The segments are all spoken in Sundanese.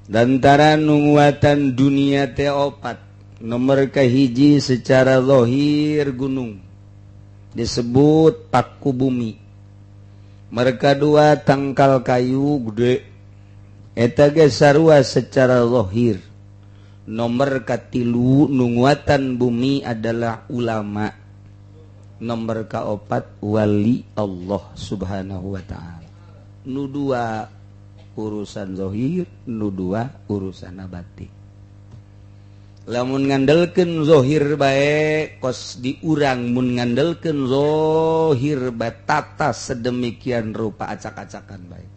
Dantara nunguatan dunia teh opat. Nomor kahiji secara zahir gunung disebut paku bumi. Mereka dua tangkal kayu gede eta ge sarua secara zahir. Nomor katilu nunguatan bumi adalah ulama. Nomor kaopat wali Allah subhanahu wa ta'ala. Nu dua urusan zahir, nu dua urusan batin. Lamun ngandelkeun zahir bae kos diurang, mun ngandelkeun zahir bae tata sedemikian rupa acak-acakan bae.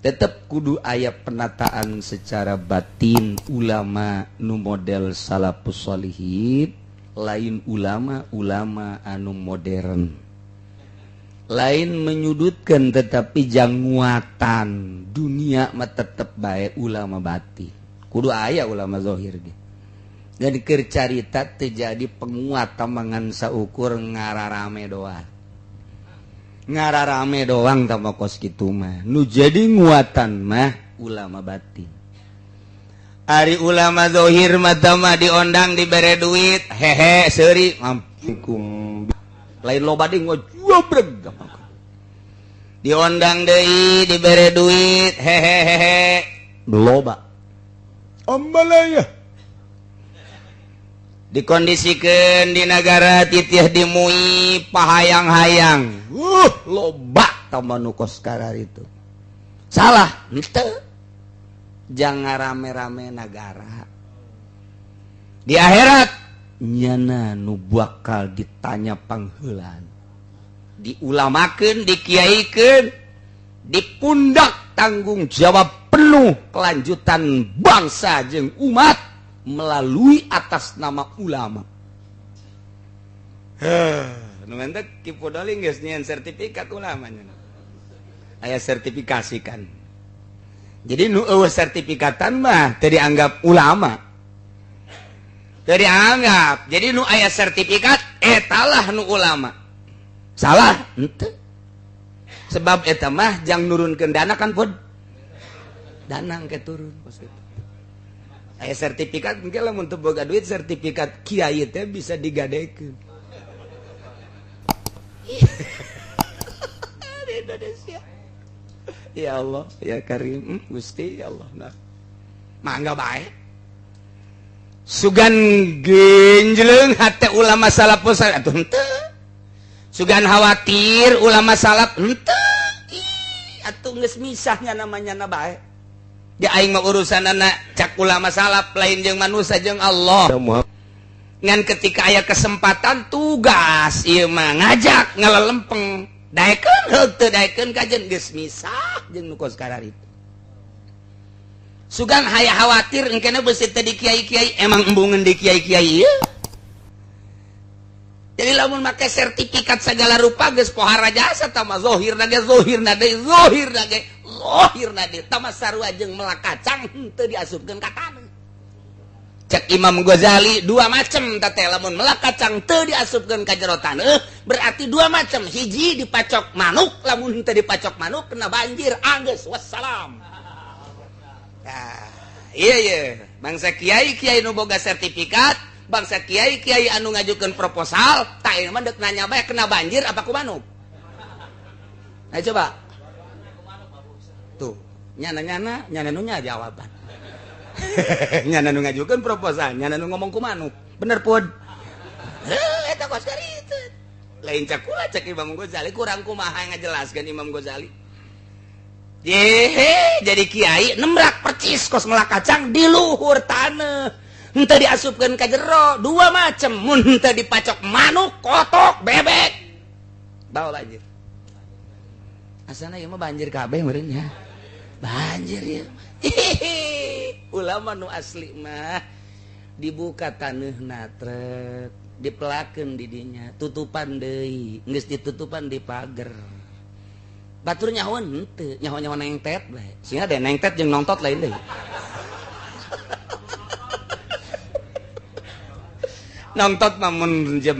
Tetep kudu aya penataan secara batin ulama nu model salafus sholihin, lain ulama-ulama anu modern. Lain menyudutkan tetapi janguatan dunia mah tetep bae ulama batin. Kudu aya ulama zahir ge. Dan keur carita teu jadi penguat tamangan saukur ngararame doang. Ngararame doang tama kos kitu mah. Nu jadi nguatan mah ulama batin. Ari ulama zahir mah tama diondang dibere duit, hehe seuri mampikum. Lain loba deui ngojobreg. Diondang deui dibere duit, hehehehe loba. Ambalaya. Dikondisikeun di nagara titih dimui pahayang-hayang. Loba tambah nu kos kararitu. Salah henteu. Jangan rame-rame nagara. Di akhirat nyana nu bakal ditanya pangheulan. Diulamakeun, dikiaikeun, dipundak tanggung jawab penuh kelanjutan bangsa jeung umat melalui atas nama ulama. Heh, nu mentek Ki Podoli geus nyieun sertifikat ulamanya. Aya sertifikasi kan. Jadi nu eueuh sertifikatan mah teu dianggap ulama. Teu dianggap. Jadi nu aya sertifikat etalah nu ulama. Salah henteu. Sebab eta mah jang nurunkeun dana kan pod. Dana engke turun kos kitu. Aya sertifikat engke lamun teu boga duit sertifikat kiai teh bisa digadekeun. Di Indonesia. Ya Allah, ya Karim, Gusti, ya Allah. Nah. Mangga bae. Sugan genjleung hate ulama salafus atuh henteu. Sugan khawatir ulama salaf henteu. Ih, atuh geus misahnya namanya na bae. Di aing mah urusanana cak ulama salaf lain jeung manusia jeung Allah. Ngan ketika aya kesempatan tugas ieu mah ngajak ngalelempeng. Daekeun heuh teu daekeun kajen geus misah jeung nu kos kararitu. Sugan haya khawatir engkena beusi teh di kiai-kiai emang embungeun di kiai-kiai ieu. Jadi lamun make sertifikat segala rupa geus pohara jasa tama zahir na ge zahir na deui zahir na ge zahir na deui tama sarua jeung melak kacang henteu diasupkeun ka taneuh. Cek Imam Ghazali dua macam teh lamun melak kacang teu diasupkeun ka jero taneuh berarti dua macam, hiji dipacok manuk lamun henteu dipacok manuk kena banjir anggeus wassalam. Nah, iya iya bangsa kiai-kiai nu boga sertifikat, bangsa kiai-kiai anu ngajukeun proposal, tak ieu mah deuk nanya bae kena banjir apa ku manuk. Ayo coba. Tuh, nyana-nyana, nyana nu nya jawaban. Nyana nu ngajukeun proposal, nyana nu ngomong ku manuk. Bener pun. Heuh, eta kos kitu. Lain cak kula cek Imam Ghazali kurang kumaha ngajelaskeun Imam Ghazali. Yehe, jadi kiai nemrak percis kos melak kacang di luhur taneuh. Henteu diasupkeun ka jero, dua macam mun henteu dipacok manuk, kotok, bebek. Bawa banjir. Asana ieu mah banjir kabeh meureun nya. Banjir ieu. Ulama nu asli mah dibuka taneuhna trek, dipelakeun di dinya, tutupan deui, geus ditutupan di pager. Batur nyahoan henteu, nyaho-nyaho nengtet bae. Sehingga deh nengtet jeung nongtot lain deui. Nongtot mah mun jam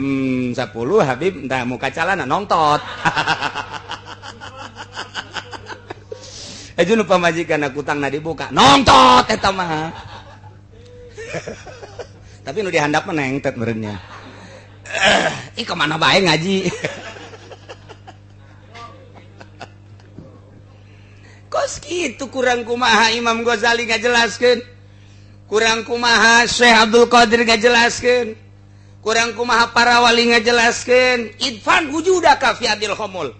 10 Habib entah muka calana nongtot. Aja nu pamajikan kutangna dibuka nongtot eta mah. Tapi nu dihandap mah nengtet meureunnya. Ih kemana bae ngaji. Kos kitu kurang kumaha Imam Ghazali ngajelaskeun, kurang kumaha Syekh Abdul Qadir ngajelaskeun, kurang kumaha para wali ngajelaskeun. Idfan wujudaka fi adil khomul,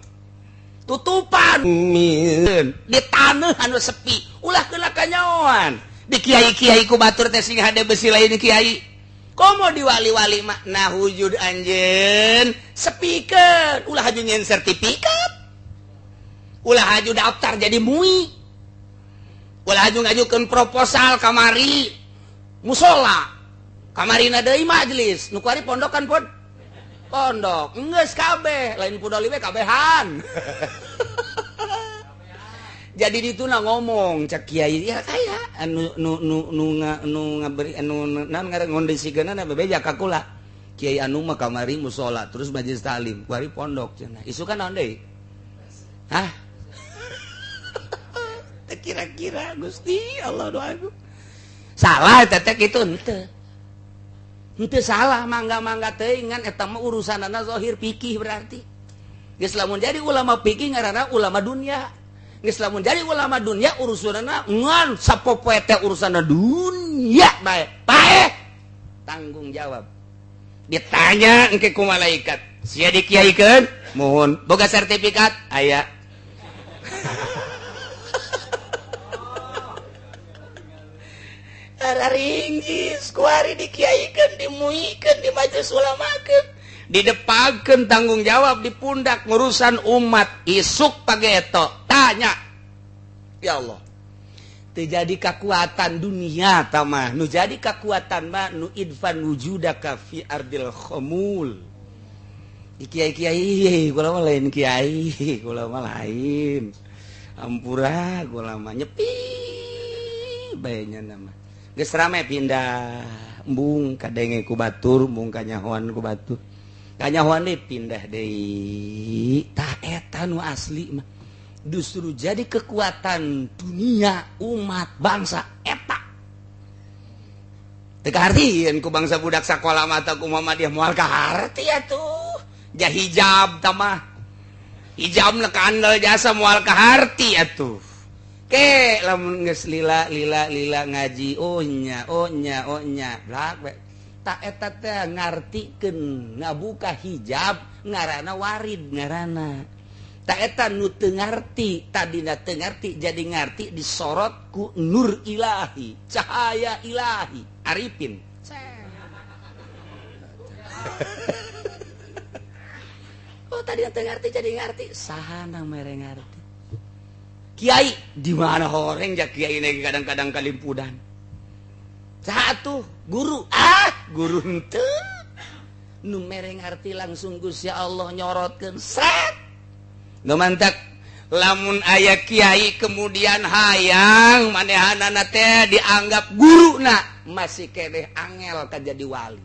tutupan di tanah anu sepi ulah kena kanyaoan. Di kiai-kiai ku batur teh sing hade besi lain kiai komo di wali-wali makna wujud anjeun sepikeun, ulah haju nyen sertifikat, ulah haju daftar jadi MUI, ulah haju ngajukeun proposal kamari musola, kamarina deui majelis nu kuari pondokan pondok geus kabeh lain pudoli we kabehan. Jadi dituna ngomong cek kiai ya kaya anu nu nu nu nu ngaberi anu naon ngaran ngondisikeunna bebeja ka kula. Kiai anu mah kamari musola terus majelis taklim kuari pondok cenah. Isukan naon deui? Hah? Teu kira-kira Gusti Allah doaku. Salah eta teh kitu henteu. Henteu salah mangga-mangga teuing ngan eta mah urusanana zahir fikih berarti. Geus lamun jadi ulama fikih ngaranna ulama dunia. Geus lamun jadi ulama dunia urusanana ngan sapopoe teh urusanna dunia bae. Paeh tanggung jawab. Ditanya engke ku malaikat, sia dikiaikeun? Mohon. Boga sertifikat? Aya. Ringgis kuari dikiaikeun, dimuikeun, di majelis ulamakeun, didepakeun tanggung jawab di pundak ngurusan umat. Isuk pageto tanya, ya Allah, teu jadi kekuatan dunia tamah nu jadi kekuatan mah nu idfan wujudaka fi ardil khumul. Kiai-kiai kula mah lain kiai, kula mah lain. Ampura kula mah nyepi bae nya mah. Geus rame pindah embung kadenge ku batur, embung kanyahoan ku batur. Kanyahoan deui pindah deui. Tah eta nu asli mah. Justru jadi kekuatan dunia umat bangsa eta. Teu kahartieun ku bangsa budak sakola mah ku Muhammadiyah moal kaharti atuh. Ja hijab tah mah. Hijabna kandel jasa moal kaharti atuh. Ke lamun geus lila lila lila ngaji oh nya oh nya oh nya blak we. Tak eta teh ngartikeun ngabuka hijab ngaranna warid ngaranna. Tak eta nu teu ngarti tadina teu ngarti jadi ngarti disorot ku nur ilahi, cahaya ilahi, arifin. Oh tadina teu ngarti jadi ngarti, sahana mere ngarti. Kiai di mana horeng ja kiai ini kadang-kadang kalimpudan. Satu guru, ah guru henteu. Nu mere ngarti langsung Gusti Allah nyorotkeun sret. Nu mantak lamun aya kiai kemudian hayang manehanana teh dianggap guruna masih keneh angel ka jadi wali.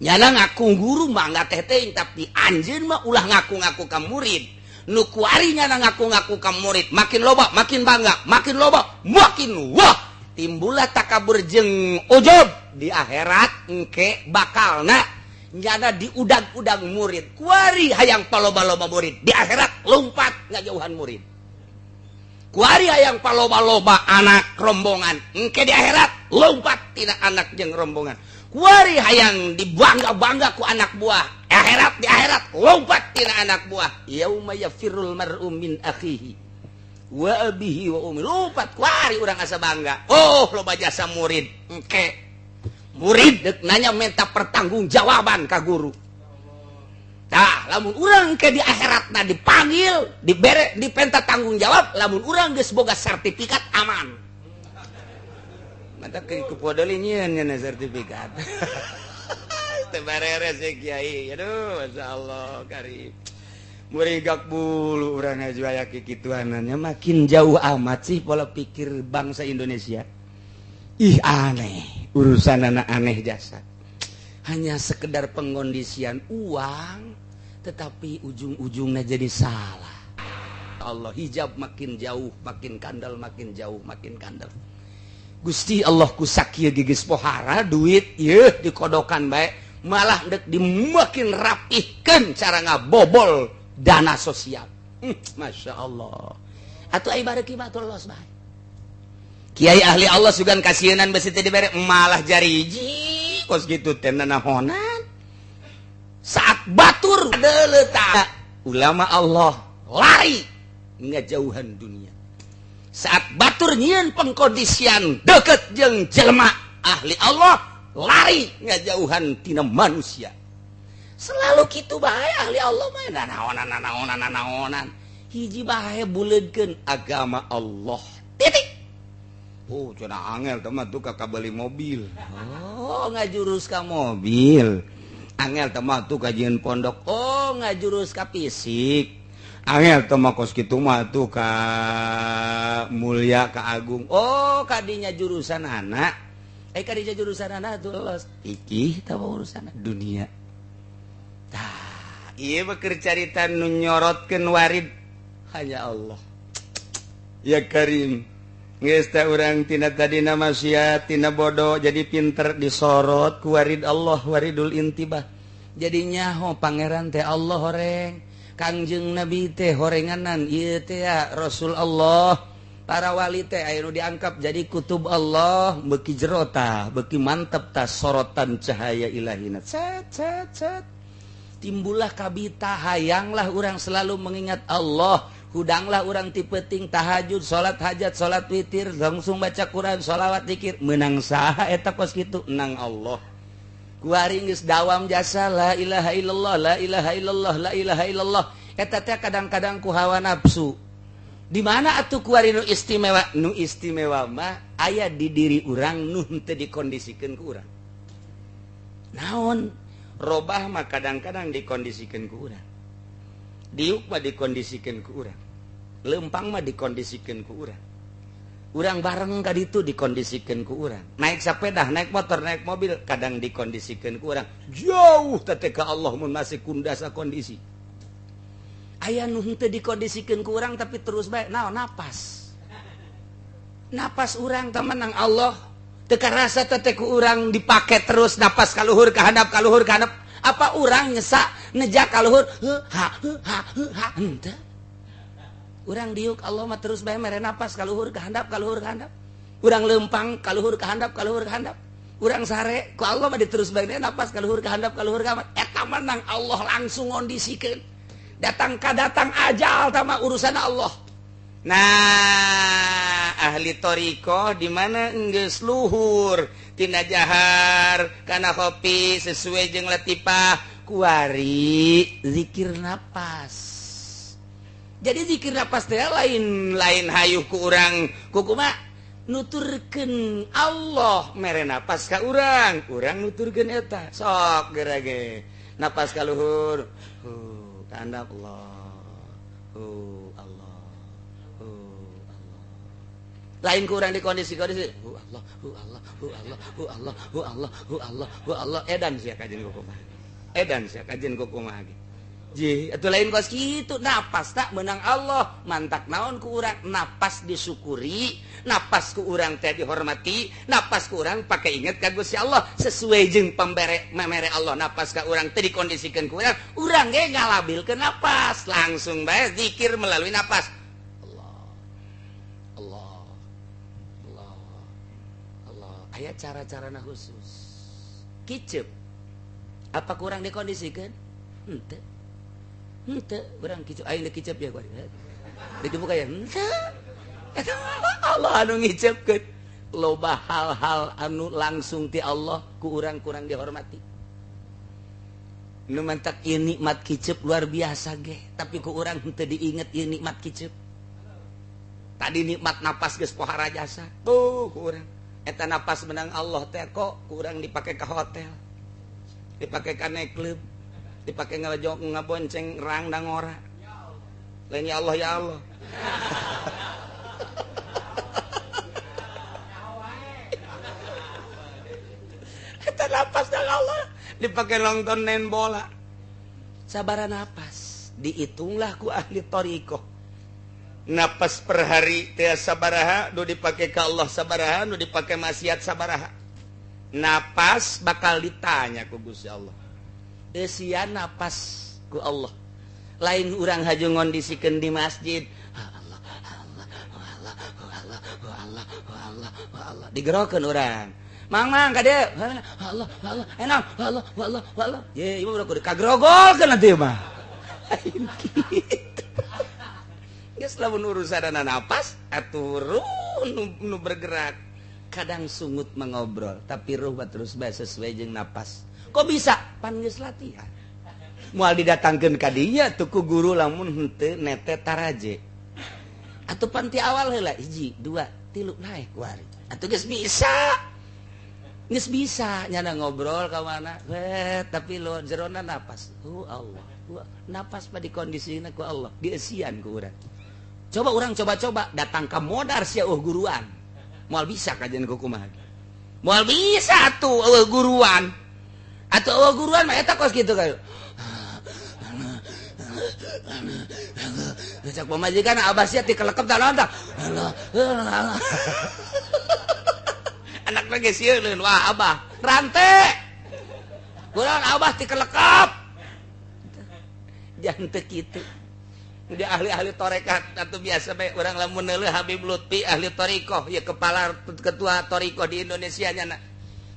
Nyana ngaku guru mah teh teuing tapi anjeun mah ulah ngaku-ngaku ka murid. Nu kuarinya ngaku-ngaku ka murid makin loba makin bangga, makin loba makin wah, timbullah takabur jeung ujub di akhirat engke bakalna nyana diudag-udag murid. Kuari hayang paloba-loba murid di akhirat lompat ngajauhan murid. Kuari hayang paloba-loba anak rombongan engke di akhirat lompat tina anak jeung rombongan. Kuari hayang dibangga-bangga ku anak buah akhirat di akhirat lompat tina anak buah. Yauma yafirrul mar'u min akhihi wa abihi wa ummi, lompat kuari urang asa bangga. Oh loba jasa murid engke murid deuk nanya minta pertanggungjawaban ka guru. Tah lamun urang ke di akhiratna dipanggil dibere dipenta tanggung jawab, lamun urang geus boga sertifikat aman. Mata ke kupodoli nyieun nya sertifikat. Teu bareres ye kiai. Aduh masyaallah karim. Murigak bulu urang aju aya kikituanannya makin jauh amat sih pola pikir bangsa Indonesia. Ih aneh, urusan anak aneh jasa. Hanya sekedar pengondisian uang, tetapi ujung-ujungnya jadi salah. Masya Allah, hijab makin jauh makin kandal, makin jauh makin kandal. Gusti Allah ku sakieu geus pohara duit ieu dikodokan bae, malah dek dimakin rapihkeun cara ngabobol dana sosial. Masya Allah. Atuh ai bareuki mah los bae. Kiai ahli Allah sugan kasienan besi teh dibere malah jariji kos kitu teh nanahonan. Saat batur deuleu ulama Allah lari ngajauhan dunia. Saat batur nyieun pengkondisian deket jeung jelema ahli Allah lari ngajauhan tina manusia. Selalu kitu bae ahli Allah mah nanaonan nanaonan nanaonan. Hiji bae buleudkeun agama Allah. Titik. Oh, cenah angel teh mah tuh ka beli mobil. Oh, ngajurus ka mobil. Angel teh mah tuh kajian pondok. Oh, ngajurus ka fisik. Angel teh mah kos kitu mah tuh ka mulia ka agung. Oh, kadinya jurusan anak. Kadinya jurusan anak tuh los. Iki tah urusan dunia. Tah, ieu mah keur carita nu nyorotkeun warid hanya Allah. Ya Karim. Geus teh urang tina tadina maksiat, tina bodoh jadi pinter disorot ku warid Allah, waridul intibah. Jadi nyaho pangeran teh Allah horeng, Kangjeng Nabi teh horenganan ieu teh ya Rasul Allah. Para wali teh aya nu diangkap jadi kutub Allah, beuki jero tah, beuki mantep tah sorotan cahaya ilahina. Cet cet cet. Timbullah kabita, hayanglah urang selalu mengingat Allah. Hudanglah urang ti peuting tahajud, salat hajat, salat witir, langsung baca Quran, sholawat, zikir. Menang saha eta kos kitu? Menang Allah. Kuari geus dawam jasa la ilaha illallah, la ilaha illallah, la ilaha illallah. Eta teh kadang-kadang ku hawa nafsu. Di mana atuh kuari nu istimewa? Nu istimewa mah aya di diri urang nu henteu dikondisikeun ku urang. Naon? Robah mah kadang-kadang dikondisikeun ku urang. Diuk mah dikondisikeun ku urang. Lempang mah dikondisikeun ku urang. Urang bareng ka ditu dikondisikeun ku urang. Naik sepeda, naik motor, naik mobil kadang dikondisikeun ku urang. Jauh teh ka Allah mun masih kundasa kondisi. Aya nu henteu dikondisikeun ku urang tapi terus bae naon napas. Napas urang teh menang Allah. Teu karasa teh ku urang dipake terus napas kaluhur ka handap kaluhur ka handap. Apa urang nyesa nejak kaluhur ha ha ha henteu. Urang diuk Allah mah terus bae mere napas kaluhur ka handap kaluhur ka handap. Urang lempang kaluhur ka handap kaluhur ka handap. Urang sare ku Allah mah diterus bae napas kaluhur ka handap kaluhur ka handap. Eta menang Allah langsung ngondisikeun. Datang ka datang ajal tama urusan Allah. Nah, ahli thariqah di mana enggeus luhur tina jahar kana kopi sesuai jeung latifah kuari zikir napas. Jadi zikir napas teh lain lain hayuh ku urang kukumaha nuturkeun Allah mere napas ka urang, urang nuturkeun eta. Sok geura ge napas ka luhur. Ka handap Allah. Allah. Allah. Lain ku urang di kondisi-kondisi Allah, Allah, Allah, Allah, Allah, Allah, Allah edan sia kajian kukumaha. Edan sia kajian kukumaha ge. Ji, atuh lain kos kitu napas tak menang Allah, mantak naon ku urang napas disyukuri, napas ku urang teh dihormati, napas ku urang pake inget ka Gusti Allah sesuai jeung pembere memere Allah napas ka urang teh dikondisikeun ku urang, urang ge ngalabilkeun napas, langsung bae zikir melalui napas. Allah. Allah. Allah. Allah. Aya cara-carana khusus. Kicep. Apa kurang dikondisikeun? Henteu. Henteu, urang kicep aing kicep ya kuari. Dibuka ya henteu. Allah anu ngicepkeun. Loba hal-hal anu langsung ti Allah ku urang kurang dihormati. Nu mantak ieu nikmat kicep luar biasa ge, tapi ku urang henteu diinget ieu nikmat kicep. Tadi nikmat napas geus pohara jasa. Tuh ku urang. Eta napas menang Allah teh kok ku urang dipake ka hotel. Dipake ka nightclub. Dipake ngalejok ngabonceng rang dangora. Lain ya Allah ya Allah. Eta napas dang Allah dipake nonton nen bola. Sabara napas dihitunglah ku ahli thariqah. Napas per hari teh sabaraha nu dipake ka Allah sabaraha nu dipake maksiat sabaraha. Napas bakal ditanya ku Gusti Allah. Eusian napas ku Allah. Lain urang haju ngondisikeun di masjid. Allah Allah Allah Allah Allah Allah Allah digerokeun urang. Mang mang ka dieu. Allah Allah enak Allah Allah Allah. Ye ieu mah kudu kagrogolkeun atuh mah. Lain kitu. Geus lamun urusanana napas atuh ruh nu bergerak. Kadang sungut mengobrol tapi ruh terus bae sesuai jeung napas. Kok bisa? Pan geus latihan. Moal didatangkeun ka dinya tuh ku guru lamun henteu nete taraje. Atuh pan ti awal heula 1 2 3 naek kuari. Atuh geus bisa. Geus bisa nyana ngobrol ka mana we tapi lo jerona napas. Allah. Napas mah dikondisina ku Allah, dieusian ku urang. Coba urang coba-coba datang ka modar sia eueuh guruan. Moal bisa kajian ku kumaha. Moal bisa atuh eueuh guruan. Atuh eueuh guruan mah eta kos kitu kayu. Cak pamajikan abah sia tikelekep tah naon tah. Anakna ge sieun wah abah rante. Kurang abah tikelekep. Jangan teu kitu. Dia ahli-ahli tarekat atau biasa bae urang lamun neuleuh Habib Lutfi ahli thariqah ya kepala ketua thariqah di Indonesia nyana.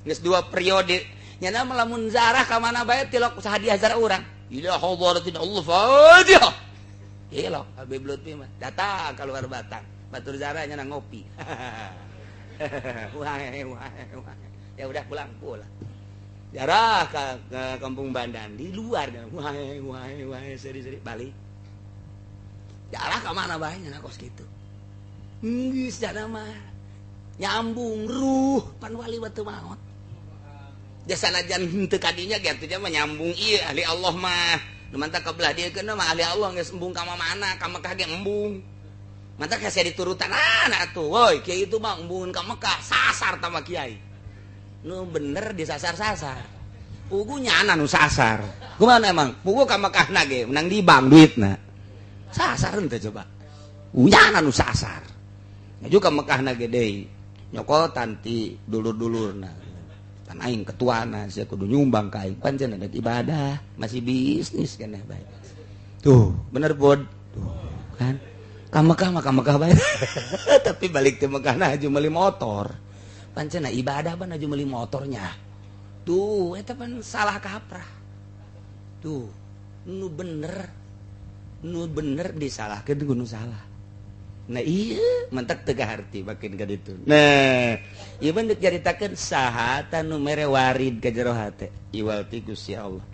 Geus 2 periode. Nyana mah lamun zarah ka mana bae tilok hadiah zarah urang. Ila hadratin Allah Fatihah. Ilok Habib Lutfi mah datang keluar Batang. Batur zarah nyana ngopi. Wah wah wah. Ya udah pulang pulang. Jarah ke kampung Bandan di luar wah wah wah seri-seri balik. Jarah ka mana bae nyana kos kitu. Geus jana mah nyambung ruh pan wali batu maot. Jasanajan henteu kadinya ge atuh mah nyambung ieu ahli Allah mah. Nu mantap ka belah dieu keuna mah ahli Allah geus embung ka mana ka Mekah ge embung. Mantap ka sia diturutanana atuh. Woi kiai itu mah embungeun ka Mekah sasar tah mah kiai. Nu bener disasar-sasar. Pugu nyana nu sasar. Kumaha emang? Pugu ka Mekahna ge menang di bank duitna. Sasar henteu coba. Nyana nu sasar. Ngaju ka Mekahna ge deui. Nyokotan ti dulur-dulurna. Pan aing ketuana sia kudu nyumbang ka aing. Pancen ada ibadah, masih bisnis keneh bae. Tuh, bener bod. Tuh, kan. Ka Mekah mah ka Mekah bae. Tapi balik ti Mekahna haju meuli motor. Pancen ibadah ban haju meuli motornya. Tuh, eta pan salah kaprah. Tuh, nu bener disalahkeun ku nu salah. Nah iya, mentak teu kaharti makin ka ditu. Nah, ieu mah deuk caritakeun saha ta nu mere warid ka jero hate. Iwal ti Gusti Allah.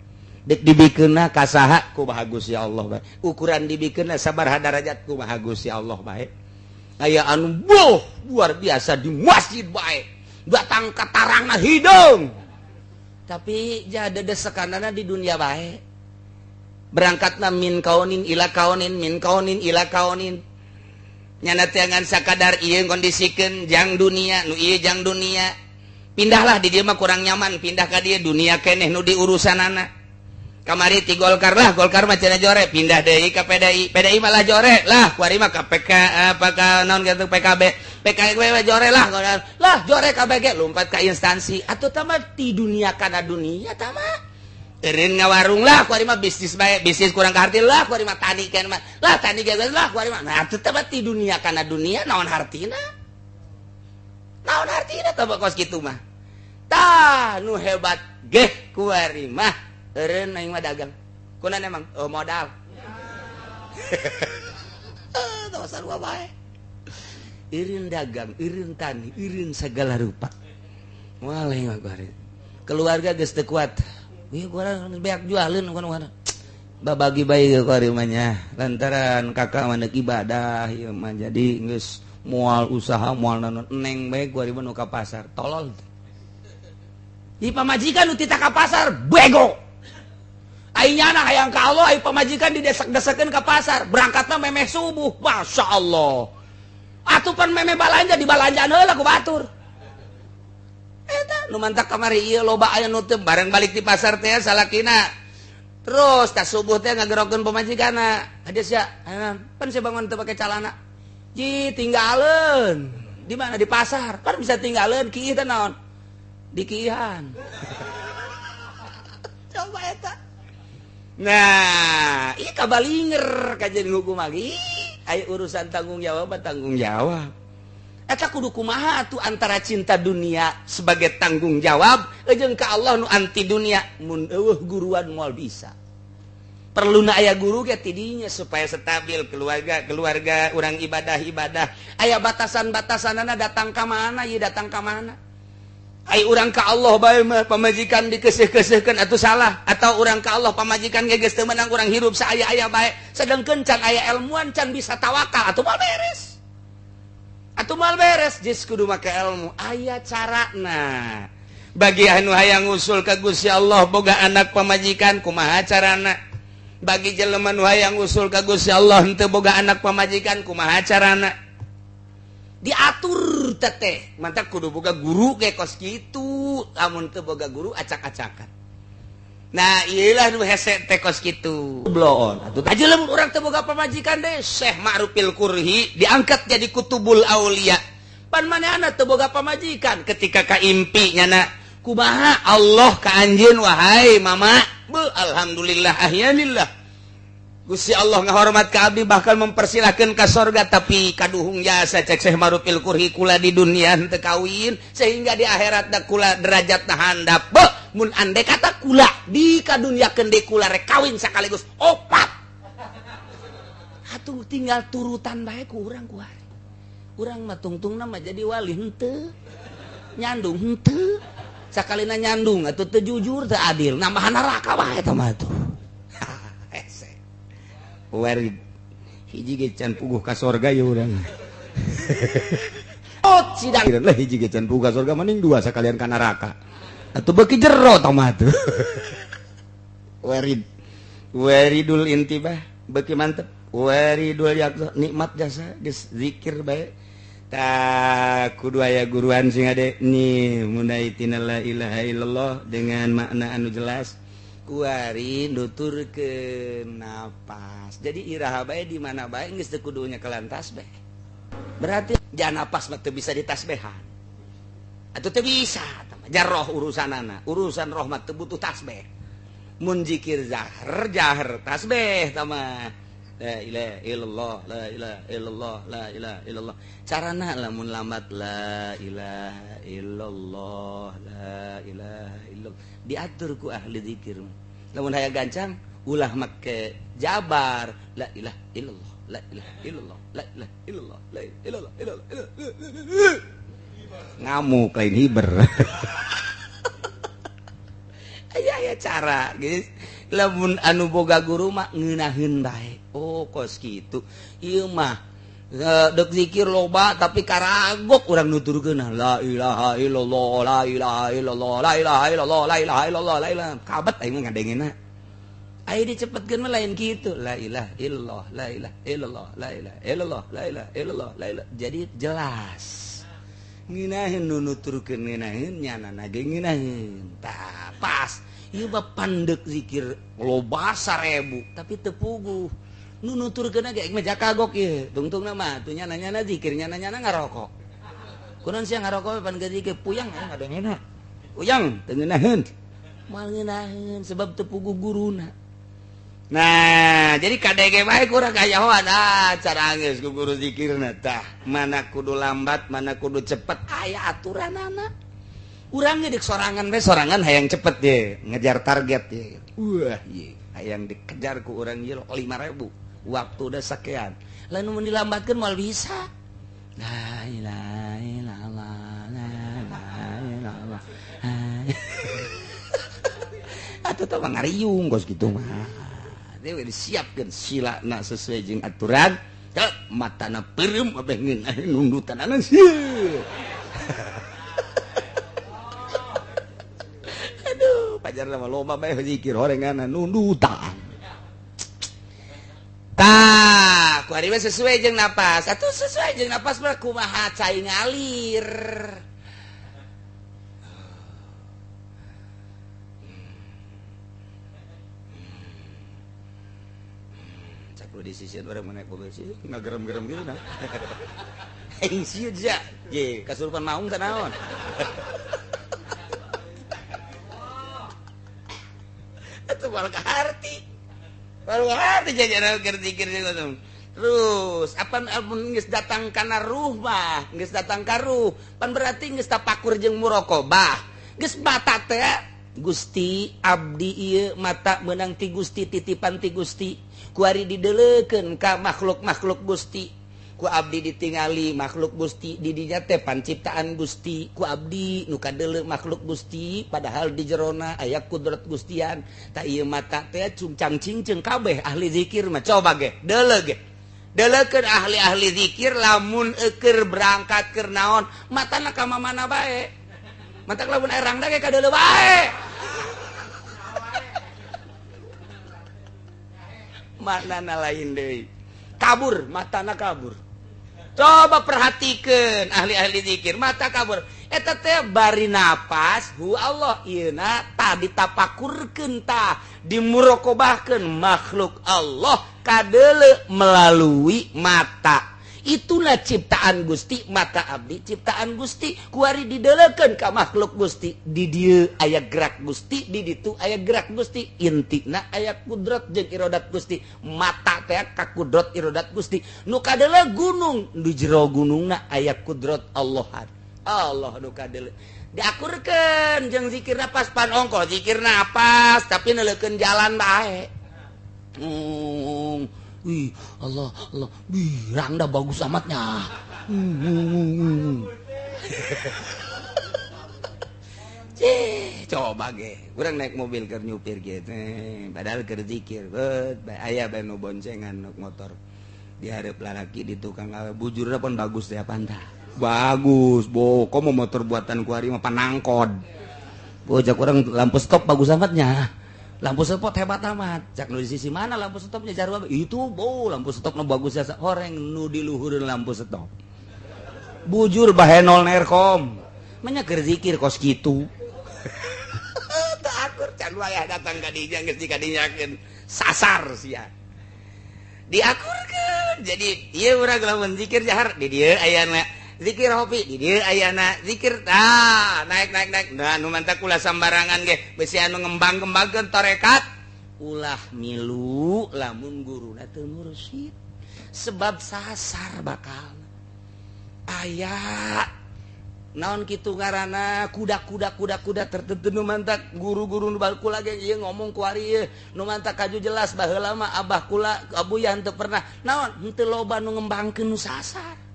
Deuk dibikeunna ka saha kumaha Gusti Allah bae. Ukuran dibikeunna sabaraha darajat kumaha Gusti Allah bae. Aya anu boh luar biasa di masjid bae. Datang ka tarangna hideung. Tapi jada desekanana di dunia bae. Berangkatna min kaunin ila kaunin min kaunin ila kaunin. Nyana tiangan sakadar ieu ngondisikeun jang dunia nu ieu jang dunia. Pindahlah di dieu mah kurang nyaman, pindah ka dieu dunia keneh nu diurusanana. Kamari ti Golkar lah, Golkar mah cenah jore, pindah deui ka PDI. PDI malah jore lah, kuari mah ka PK apa ka naon kitu PKB. PKB mah jore lah, lah jore KBG lompat ka instansi. Atuh tah mah ti dunia kana dunia tah mah. Eureun ngawarung lah, kuari mah bisnis bae, bisnis kurang kaharti lah, kuari mah tani kan mah. Lah tani ge lah kuari mah. Nah atuh tah mah ti dunia kana dunia naon hartina? Naon hartina tah kos kitu mah. Tah nu hebat geh kuari mah eureun aing mah dagang. Kunaon emang? Oh, modal. Tah sarua bae. Eureun dagang, eureun tani, eureun segala rupa. Moal aing mah kuari. Keluarga geus teu kuat. Ieu kurang beak jualeun kunaon. Babagi bae ge kuari mah nya. Lantaran kakak mah deuk ibadah ieu mah jadi geus moal usaha moal naon neng bae kuari mah nu ka pasar. Tolol. Di pamajikan nu tita ka pasar bego. Ai nyana hayang ka Allah ai pamajikan didesak-desakeun ka pasar, berangkatna memeh subuh. Masya Allah. Atuh pan memeh balanja di balanjaan heula ku batur. Eta nu mantak kamari ieu loba aya nu teu bareng balik di pasar teh salakina. Terus tas subuh teh ngagerokeun pamajikanna. Hade sia, pan sia bangun teu pake calana. Ji tinggalin di mana di pasar kan bisa tinggalin kiih teh naon dikiihan. Coba eta. Nah, ieu kabalinger kajian hukum lagi. Aya urusan tanggung jawab tanggung jawab. Eta kudu kumaha atuh antara cinta dunia sebagai tanggung jawab jeung ka Allah nu anti dunia mun eueuh guruan moal bisa. Perluna aya guru ge tidinya supaya stabil keluarga keluarga urang ibadah ibadah aya batasan-batasanana datang ka mana ieu datang ka mana. Ai urang ka Allah bae mah pamajikan dikeuseuh-keuseuhkeun atuh salah atau urang ka Allah pamajikan ge geus teu meunang urang hirup saaya-aya bae sedengkeun can aya ilmuan can bisa tawakal atuh moal beres. Atuh moal beres geus kudu make ilmu aya carana. Bagi anu hayang usul ka Gusti Allah boga anak pamajikan kumaha carana? Bagi jelema nu hayang usul ka Gusti Allah henteu boga anak pamajikan kumaha carana? Diatur teteh mantak kudu boga guru ge kos kitu lamun teu boga guru acak-acakan. Nah ieu nu hese teh kos kitu bloon atuh tah jelema urang teu boga pamajikan deh Syekh Ma'rufil Qurhi diangkat jadi kutubul aulia pan manehna teu boga pamajikan ketika kaimpi nyana kumaha Allah ka anjeun wahai mama. Be, alhamdulillah ahyanillah Gusti Allah ngahormat ka abdi bahkan mempersilahkan ka sorga tapi kaduhung jasa cek Syekh Ma'rufil Qurhi kula di dunia henteu kawin sehingga di akhirat da kula derajatna handap. Be, mun ande kata kula di kaduniakeun deui kula rek kawin sekaligus opat. Atuh tinggal turutan bae ku urang ku hari. Urang mah tungtungna mah jadi wali henteu. Nyandung henteu. Sakalina nyandung atuh teu jujur teu adil nambahan neraka wae eta mah tuh. Hese. Warid hiji ge can puguh ka sorga ye urang. Oh sidang lah hiji ge can puguh ka sorga mending dua sakalian ka neraka. Atuh beuki jero tah mah tuh. Warid. Waridul intibah beuki mantep. Waridul yaqzah nikmat jasa geus zikir bae. Tak kudu aya guruan sing ade nih mulai tina la ilaha illallah dengan makna anu jelas kuari nuturkeun napas. Jadi iraha bae di mana bae geus teu kudu nyekelan tasbih. Berarti jangan napas mah teu bisa ditasbihan. Atuh teu bisa jarroh urusanana. Urusan roh mah teu butuh tasbih. Mun zikir jahar jahar tasbih tah mah. La ilaha illallah, la ilaha illallah, la ilaha illallah. Carana lamun lambat la ilaha illallah, la ilaha illallah. Diatur ku ahli zikir. Lamun hayang gancang ulah make jabar la ilaha illallah, la ilaha illallah, la ilaha illallah, la ilaha illallah, illallah. Ngamuk lain hiber. Aya aya cara, guys. Lamun anu boga guru mah ngeunaheun bae. Oh kos kitu. Ieu mah deuk zikir loba tapi karagok urang nuturkeun la ilaha illallah la ilaha illallah la ilaha illallah la ilaha illallah la ilaha. Kabet aing mah ngadengena. Aya dicepetkeun mah lain kitu. La ilaha illallah la ilaha illallah la ilaha illallah la ilaha illallah la ilaha. Jadi jelas. Ngeunaheun nu nuturkeun ngeunaheun nyanana ge ngeunaheun. Tah pas. Ieu mah pandek zikir loba 1000 tapi teu puguh. Nu nuturkeun ge mah jakagok ieu. Tungtungna mah atuh nyana-nyana zikir nyana-nyana ngarokok. Kunaon sia ngarokok pan geus zikir puyang ngadengena. Puyang teu ngeunaheun. Moal ngeunaheun sebab teu puguh guruna. Nah, jadi kadege bae kurang kayahoan ah cara geus ku guru zikirna tah. Mana kudu lambat, mana kudu cepet aya aturanana. Urangnya di sorangan we sorangan hayang cepet deh ngejar target ye. Wah ye hayang dikejar ku urang ye 5000 waktu udah sakean lalu mun dilambatkeun moal bisa. La ilaha illallah la ilaha illallah. Atuh teh mah ngariung kos kitu mah. Dia disiapkeun silana sesuai jeung aturan. Matana peureum abeh ngeunah nundutanana sieun. Pajar nama loba bae zikir horengan nundutan. Tah, ku ari mah sesuai jeung napas. Atuh sesuai jeung napas mah kumaha cai ngalir. Cak Di sisi orang naik mobil sih ngagerem-gerem gitu nah. Aing sieun sia. Ye, kasurupan maung teh naon. Itu baru kaharti. Baru kaharti jajan keur zikir terus apa amun geus datang kana ruh mah, geus datang ka ruh, pan berarti geus tapakur jeung muraqabah. Geus mata teh Gusti abdi ieu mata meunang ti Gusti titipan ti Gusti. Kuari dideleukeun ka makhluk-makhluk Gusti. Ku abdi ditingali makhluk Gusti di dinya teh panciptaan Gusti. Ku abdi nu kadeuleu makhluk Gusti padahal di jerona aya kudrat Gustian. Ta ieu mata teh cungcang cingceung kabeh ahli zikir mah coba ge deuleu ge. Deleukeun ahli-ahli zikir lamun eukeur berangkat keur naon matana ka mamana bae. Matak lamun erang ge kadeuleu bae. Maknana lain deui. Kabur, matana kabur. Coba perhatikan ahli-ahli zikir, mata kabur. Eta teh bari napas, hu Allah ieuna tah ditapakurkeun tah, dimurokobahkeun makhluk Allah kadeuleu melalui mata. Itulah ciptaan Gusti, mata abdi ciptaan Gusti, kuari dideleukeun ka makhluk Gusti. Di dieu aya gerak Gusti, di ditu aya gerak Gusti, intina aya kudrat jeung irodat Gusti. Mata teh ka kudrat irodat Gusti. Nu kadeuleu gunung, di jero gunungna aya kudrat Allah. Allah nu kadeuleu. Diakurkeun jeung zikir napas pan ongkoh, zikir napas tapi neuleukeun jalan bae. Wih, Allah, Allah, wih, rangda bagus amatnya. Cih, coba ge, kurang naik mobil keur nyupir gitu, padahal keur zikir, aya bae nu boncengan nuk motor. Di hareup lalaki di tukang bujurna pun bagus teh pantah. Bagus, bo, komo motor buatan kuari mah panangkod. Bo, jak urang lampu stop bagus amatnya. Lampu stop hebat amat. Cak nu di sisi mana lampu stopnya jarua itu bo lampu stop nu bagus jasa horeng nu di luhureun lampu stop. Bujur bahenol nerkom. Manya keur zikir kos kitu. Teu akur can wayah datang ka dinya geus dikadinyakeun sasar sia. Diakurkeun. Jadi ieu urang lamun zikir jahar di dieu ayana zikir hopi di dieu ayana zikir tah naik naik naik nah nu mantak ulah sambarangan ge besi anu ngembang-ngembangkeun tarekat ulah milu lamun guruna teu mursyid sebab sasar bakal aya naon kitu ngaranna kuda-kuda kuda-kuda tertentu nu mantak guru-guru nu kula ge ieu ngomong ku ari ieu nu mantak kaju jelas baheula mah abah kula abuya henteu pernah naon henteu loba nu ngembangkeun nu sasar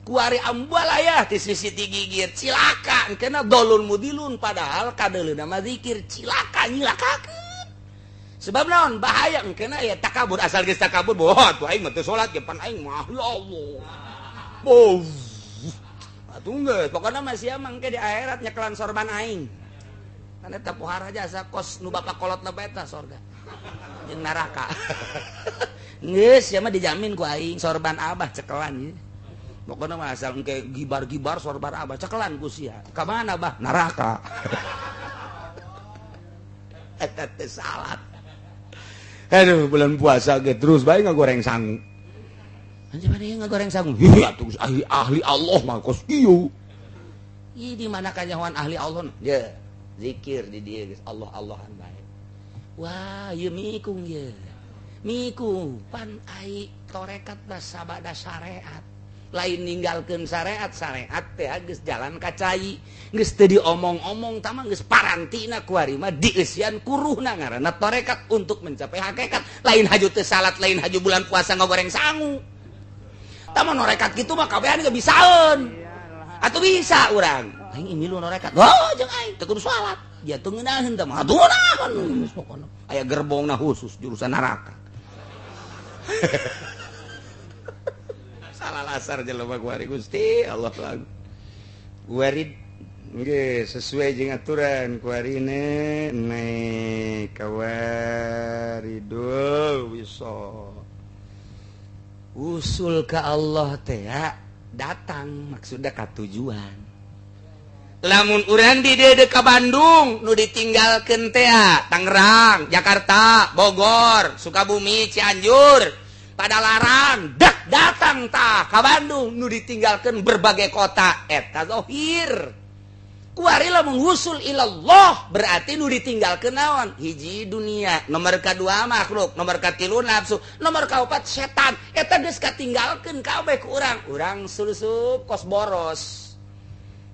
kuari ambalaya ti sisi ti gigir cilaka engkena dolun mudilun padahal kadeuleuna mah zikir cilaka nyilakakeun sebab naon bahaya engkena ya takabur asal geus takabur boh atuh aing mah teu salat ge pan aing mah ya Allah boh atuh geus pokona mah sia mah engke di akhirat nyekelan sorban aing kan eta pohara jasa kos nu bapak kolotna bae eta sorga jeung neraka geus sia mah dijamin ku aing sorban abah cekelan ieu. Pokoknya mah asal engke gibar-gibar sorban abah cekelan ku sia. Ka mana bah? Neraka. Eta teh salat. Aduh, bulan puasa ge terus bae ngagoreng sangu. Anjing mana ngagoreng sangu? Hih atuh ahli Allah mah kos kieu. Ih di mana kanyahoan ahli Allah? Ye, zikir di dieu geus Allah-Allahan bae. Wah, ieu mikung ye. Mikung pan ai tarekat mah sabada syariat. Lain ninggalkeun syariat, syariat teh geus jalan ka cai, geus teu diomong-omong tah mah geus parantina kuari mah dieusian kuruhna ngaranna tarekat untuk mencapai hakikat. Lain haju teu salat, lain haju bulan puasa ngagoreng sangu. Tah mah norekat kitu mah kabehan ge bisaeun. Atuh bisa urang. Aing milu norekat. Oh, jeung aing teu kudu salat. Dia teu ngeunaheun tah mah atuh ngeunaheun geus pokona. Aya gerbongna khusus jurusan neraka. Salah lasar jelema kuari Gusti Allah lagu. Warid nggih sesuai jeung aturan kuarine naik kawaridul wisol. Usul ka Allah teh datang maksudna ka tujuan. Lamun urang di dieu ka Bandung nu ditinggalkeun teh Tangerang, Jakarta, Bogor, Sukabumi, Cianjur. Padalarang dak datang tah ka Bandung nu ditinggalkeun berbagai kota eta zahir. Kuari lamun wusul ilallah berarti nu ditinggalkeun naon? Hiji dunia, nomor kadua makhluk, nomor katilu nafsu, nomor kaopat setan. Eta geus katinggalkeun kabeh ku urang. Urang sulusup kos boros.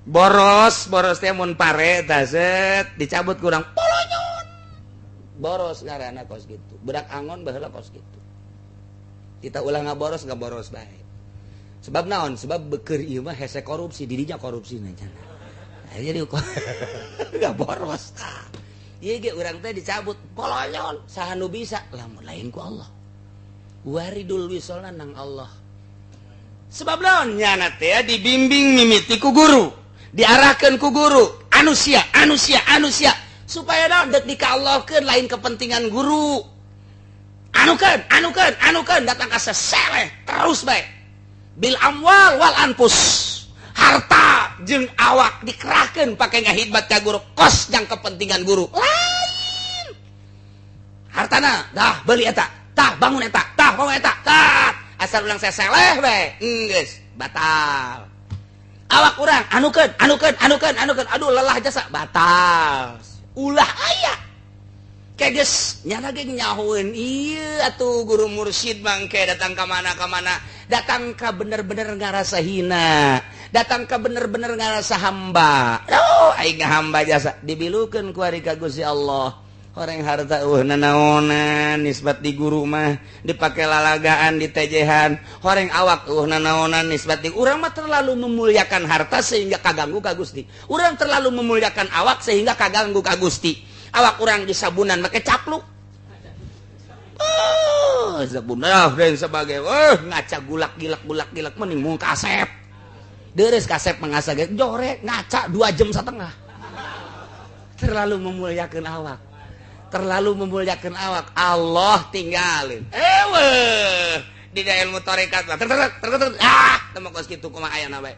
Boros, boros teh mun pare tah set dicabut ku urang polonyon. Boros ngaranna kos kitu. Budak angon baheula kos kitu. Kita ulah ngaboros, ngaboros bae. Sebab naon? Sebab beker ieu mah hese korupsi, dirinya korupsi na cenah. Nah, jadi nggak boros. Ieu ge urang teh dicabut polonyon, saha nu bisa? Lamun lain ku Allah. Waridul wisolna nang Allah. Sebab naon? Nyana teh dibimbing mimiti ku guru, diarahkeun ku guru, anusia, anusia, anusia supaya naon dek dikallahkeun lain kepentingan guru. Anukeun, anukeun, anukeun datang ka seseleh terus bae. Bil amwal wal anfus. Harta jeung awak dikerahkeun pake ngahidmat ka guru kos jang kepentingan guru. Lain. Hartana dah beli eta, tah bangun eta, tah bangun eta, tah asal ulang seseleh bae. Geus batal. Awak urang anukeun, anukeun, anukeun, anukeun. Aduh lelah jasa batal. Ulah aya. Kayak geus nyana ge nyahoeun ieu atuh guru mursyid mangke datang ka mana-ka mana, datang ka bener-bener ngarasa hina, datang ka bener-bener ngarasa hamba. Oh, aing hamba jasa dibilukeun ku ari ka Gusti Allah. Orang harta eueuh nanaonan nisbat di guru mah dipake lalagaan ditejehan. Horeng awak eueuh nanaonan nisbat di urang mah terlalu memuliakan harta sehingga kaganggu ka Gusti. Urang terlalu memuliakan awak sehingga kaganggu ka Gusti. Awak urang disabunan make capluk. Oh, sabunan dan sebagai ngaca gulak gilak gulak gilak mending mung kasep. Deres kasep mengasa ge jorek ngaca 2,5 jam. Terlalu memuliakan awak. Terlalu memuliakan awak, Allah tinggalin. Eweh, di ilmu tarekat ah, teu kos kitu kumaha ayana bae.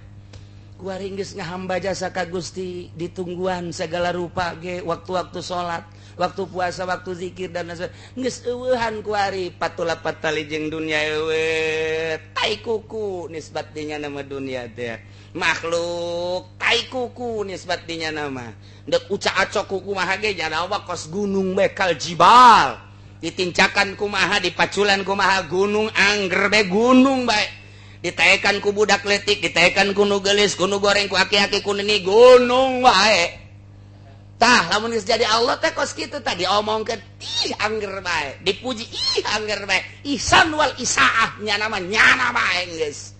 Kuari geus ngahamba jasa ka Gusti ditungguan segala rupa ge waktu-waktu salat, waktu puasa, waktu zikir dan lain sebagainya. Geus eueuhan kuari patula patali jeung dunia eueuh. Tai kuku nisbat dinya nama dunia teh. Makhluk tai kuku nisbat dinya nama. Dek uca acok kuku maha ge jadawa kos gunung bekal jibal. Ditincakan kumaha, dipaculan kumaha gunung angger be gunung bae. Ditaekan ku budak letik, ditaekan ku nu geulis, ku nu goreng, ku aki-aki, ku nini gunung bae. Tah, lamun geus jadi Allah teh kos kitu tah diomongkeun ih angger bae, dipuji ih angger bae. Ihsan wal isaah nyana mah nyana bae geus.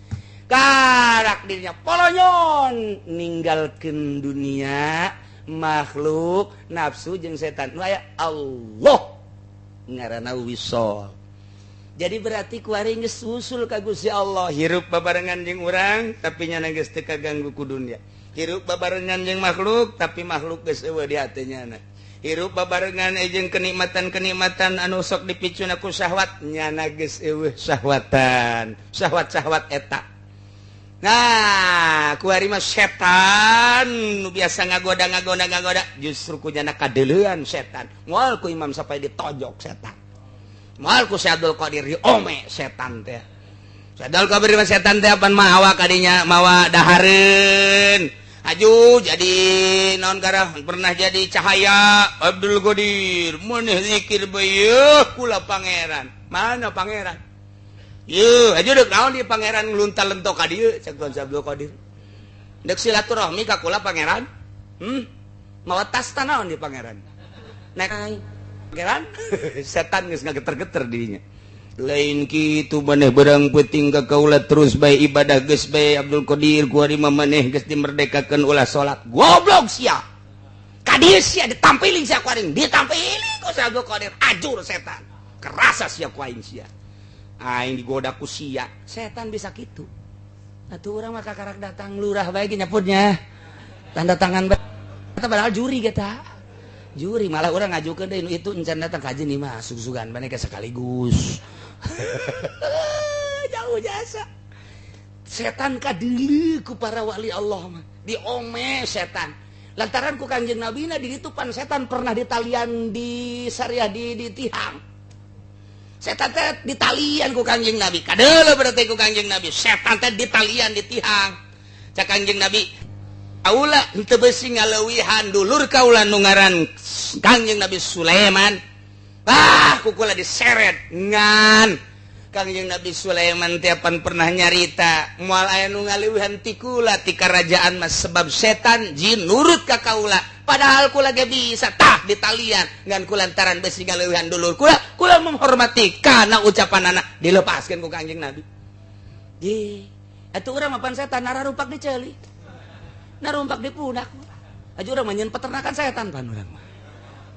Karak dirinya polonyon ninggalkeun dunia, makhluk, nafsu jeung setan. Nu aya Allah ngaranna wisol. Jadi berarti kuari geus usul ka Gusti Allah, hirup babarengan jeung urang tapi nyana geus teu kaganggu ku dunia. Hirup babarengan jeung makhluk tapi makhluk geus eueuh di hate nyana. Hirup babarengan jeung kenikmatan-kenikmatan anu sok dipicuna ku syahwat nyana geus eueuh syahwatan. Syahwat-syahwat eta. Nah, kuari mah setan nu biasa ngagoda-ngagoda ngagoda justru ku nyana kadeuleuan setan. Moal ku Imam sampai ditojok setan. Moal ku Syekh Abdul Qadir diome setan teh. Syekh Abdul Qadir mah setan teh apan mawa kadinya mawa dahareun. Aju jadi naon garah pernah jadi cahaya Abdul Qadir maneh zikir bae kula pangeran. Mana pangeran? Yeuh, aju deuk naon di pangeran ngluntal lentok ka dieu cek Tuan Abdul Qadir. Deuk silaturahmi ka kula pangeran. Mawa tas ta naon di pangeran? Naik pangeran setan geus ngageter-geter dirinya. Lain kitu maneh berang peuting ka kaula terus bae ibadah geus bae Abdul Qadir kuari mah maneh geus dimerdekakeun ulah salat. Goblok sia. Ka dieu sia ditampiling sia ku aing, ditampiling ku Abdul Qadir ajur setan. Kerasa sia ku aing sia. Aing digoda ku sia. Setan bisa kitu. Atuh urang mah kakarak datang lurah bae ge nyaputnya. Tanda tangan bae. Eta padahal juri ge tah. Juri malah urang ngajukeun deui nu itu encan datang ka nih mah sug-sugan maneh sekaligus. Jauh jasa. Setan kadeuleu ku para wali Allah mah. Diome setan. Lantaran ku Kanjeng Nabi na di ditu pan setan pernah ditalian di syariah di tihang. Setan teh ditalian ku Kangjeng Nabi. Kadeuleu berarti ku Kangjeng Nabi. Setan teh ditalian di tihang. Cak Kangjeng Nabi, kaula henteu beusi ngaleuwihan dulur kaula nu ngaran Kangjeng Nabi Sulaiman. Ah, ku kula diseret ngan Kangjeng Nabi Sulaiman teh pan pernah nyarita moal aya nu ngaleuwihan ti kula ti karajaan mah sebab setan jin nurut ka kaula. Padahal kula ge bisa tah ditalian ngan kulantaran besi ngaleuwihan dulur kula, kula menghormati kana ucapan anak dilepaskeun ku Kangjeng Nabi. Ye, atuh urang mah pan setan nararupak di ceuli. Narumpak di pundak. Aja urang mah nyeun peternakan setan pan urang mah.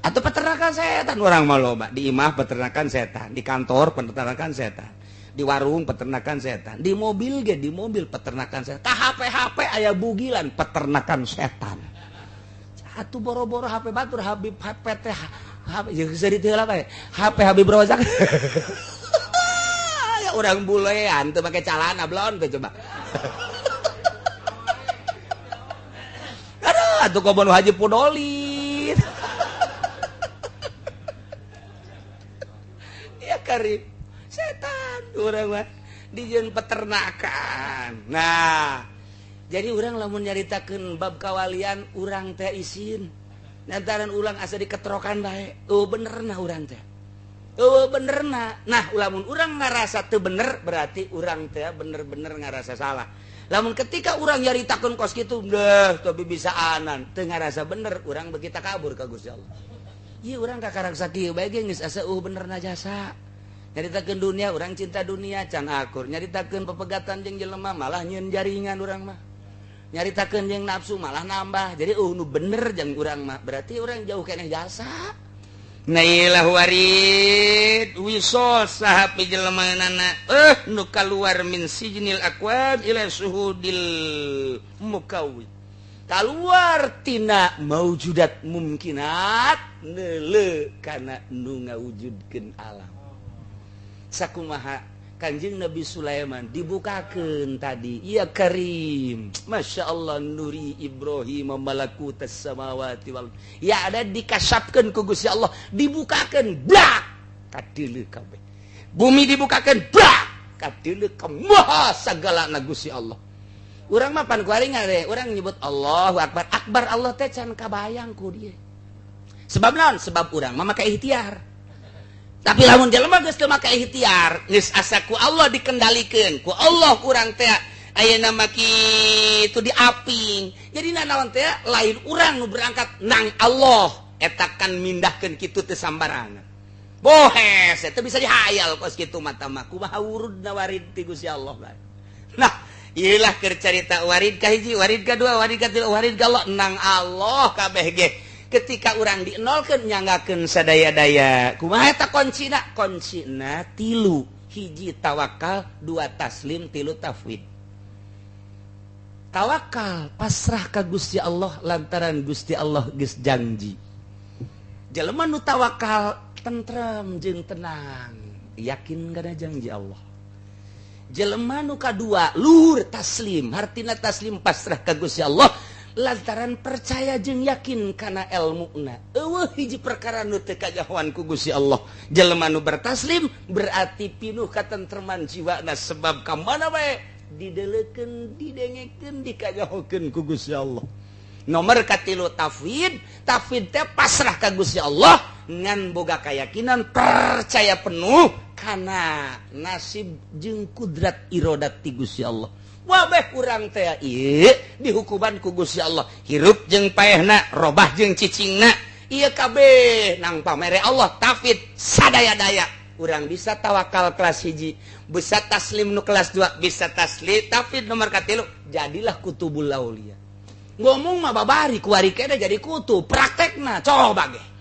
Atau peternakan setan urang mah loba, di imah peternakan setan, di kantor peternakan setan, di warung peternakan setan, di mobil ge di mobil peternakan setan. Ka HP-HP aya bugilan peternakan setan. Atuh boro-boro HP batur Habib HP teh HP jeung seuri teh lah bae. HP Habib Rozak. Ya urang bulean teu make calana blon teh coba. Aduh atuh kobon Haji Pudolin. Ya karib setan urang mah dijieun peternakan. Nah, jadi urang lamun nyaritakeun bab kawalian urang teh isin. Lantaran urang asa diketrokan bae. Oh benerna urang teh. Oh benerna. Nah, lamun urang ngarasa teu bener berarti urang teh bener-bener ngarasa salah. Lamun ketika urang nyaritakeun kos kitu deh tapi bisa anan teu ngarasa bener urang beuki takabur ka Gusti Allah. Ieu urang kakarak sakieu bae ge geus asa benerna jasa. Nyaritakeun dunia urang cinta dunia can akur. Nyaritakeun pepegatan jeung jelema malah nyieun jaringan urang mah. Nyaritakeun jeung nafsu malah nambah. Jadi nu bener jeung urang mah berarti urang jauh keneh jasa. Nailah warid wisol saha pijelemaanana nu kaluar min sijnil aqwam ila suhudil mukawwid. Kaluar tina maujudat mumkinat neuleu kana nu ngawujudkeun alam. Sakumaha Kanjeng Nabi Sulaiman dibukakeun tadi ya Karim Masya Allah nuri Ibrahim malakutas samawati wal ya ada dikasapkeun ku Gusti Allah dibukakeun blak kadeuleu kabeh bumi dibukakeun blak kadeuleu ka maha sagalana Gusti Allah. Urang mah pan kuari ngare urang nyebut Allahu Akbar akbar Allah teh can kabayang ku dieu sebab naon sebab urang mah make ikhtiar. Tapi lamun jelema geus teu make ikhtiar, geus asa ku Allah dikendalikeun, ku Allah urang teh ayeuna mah kitu diaping. Jadi nanaon teh lain urang nu berangkat nang Allah, eta kan mindahkeun kitu teh sambarangan. Bohes teu bisa dihayal kos kitu mata mah kumaha wurudna warid ti Gusti Allah bae. Nah, ieu lah keur carita warid ka hiji, warid ka dua, warid ka tilu, warid ka Allah nang Allah kabeh ge. Ketika urang dienolkeun nyanggakeun sadaya-daya kumaha eta kuncina kuncina tilu hiji tawakal dua taslim tilu tafwid. Tawakal pasrah ka Gusti Allah lantaran Gusti Allah geus janji. Jelema nu tawakal tentrem jeung tenang yakin kana janji Allah. Jelema nu kadua luhur taslim hartina taslim pasrah ka Gusti Allah lantaran percaya jeung yakin kana elmuna. Eueuh hiji perkara nu teu kajahoan ku Gusti Allah. Jelema nu bertaslim berarti pinuh katentreman jiwana sebab ka mana bae dideleukeun, didengekeun, dikajahokeun ku Gusti Allah. Nomor katilu tafwid, tafwid teh pasrah ka Gusti Allah ngan boga keyakinan percaya penuh kana nasib jeung kudrat irodat ti Gusti Allah. Wabeh urang teh ieu dihukuman ku Gusti Allah hirup jeung paehna robah jeung cicingna ieu kabeh nang pamere Allah tafid sadaya-daya urang bisa tawakal kelas hiji bisa taslim nu kelas 2 bisa taslim tafid nomor katilu jadilah kutubul aulia. Ngomong mah babari kuari kene jadi kutub praktekna coba ge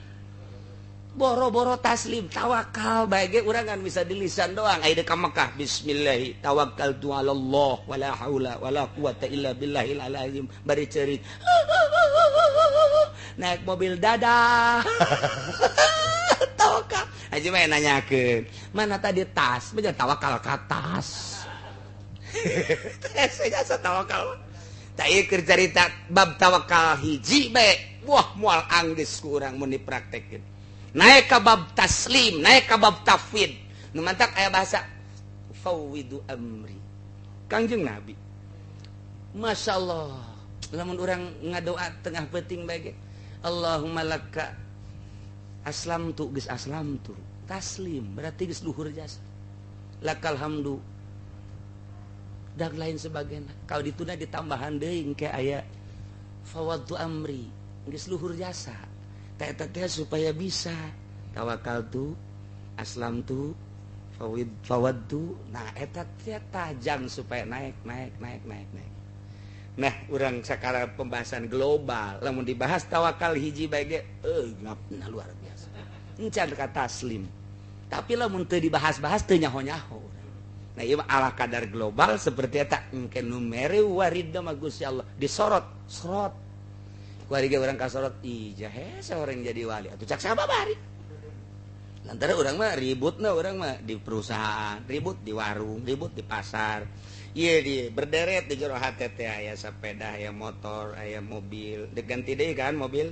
boro-boro taslim tawakal bae ge urang kan bisa di lisan doang aya ka Mekah bismillahi tawakkaltu ala Allah wala haula wala quwata illa billahil azim bari ceurik naik mobil dadah tawakal aja mah nanyakeun mana tadi tas mah tawakal ka tas teh asa tawakal tah ieu keur carita bab tawakal hiji bae wah moal anggeus ku urang mun dipraktekkeun. Naik ka bab taslim, naik ka bab tafwid. Nu mantak aya bahasa fawwidu amri. Kangjeng Nabi. Masya Allah. Lamun urang ngadoa tengah peuting bae ge, Allahumma laka aslamtu, geus aslamtu. Taslim berarti geus luhur jasa. Lakal hamdu dan lain sebagainya. Kalau ditunda ditambahan deui engke aya fawadtu amri, geus luhur jasa. Teh teh supaya bisa tawakal tu, aslam tu, fawid fawadtu. Nah eta teh tajam supaya naik naik naik naik naik. Nah urang sekarang pembahasan global, lamun dibahas tawakal hiji bae ge ngapna luar biasa. Encan ka taslim. Tapi lamun teu dibahas-bahas teu nyaho-nyaho. Nah ieu ala kadar global seperti eta engke nu mere waridna mah Gusti Allah disorot, sorot. Kuari ge urang kasorot, ih jahe seorang jadi wali atuh cak sabab bari. Lantaran urang mah ributna urang mah di perusahaan, ribut di warung, ribut di pasar. Iya di berderet di jero hate teh aya sepeda, aya motor, aya mobil. Diganti deui kan mobil.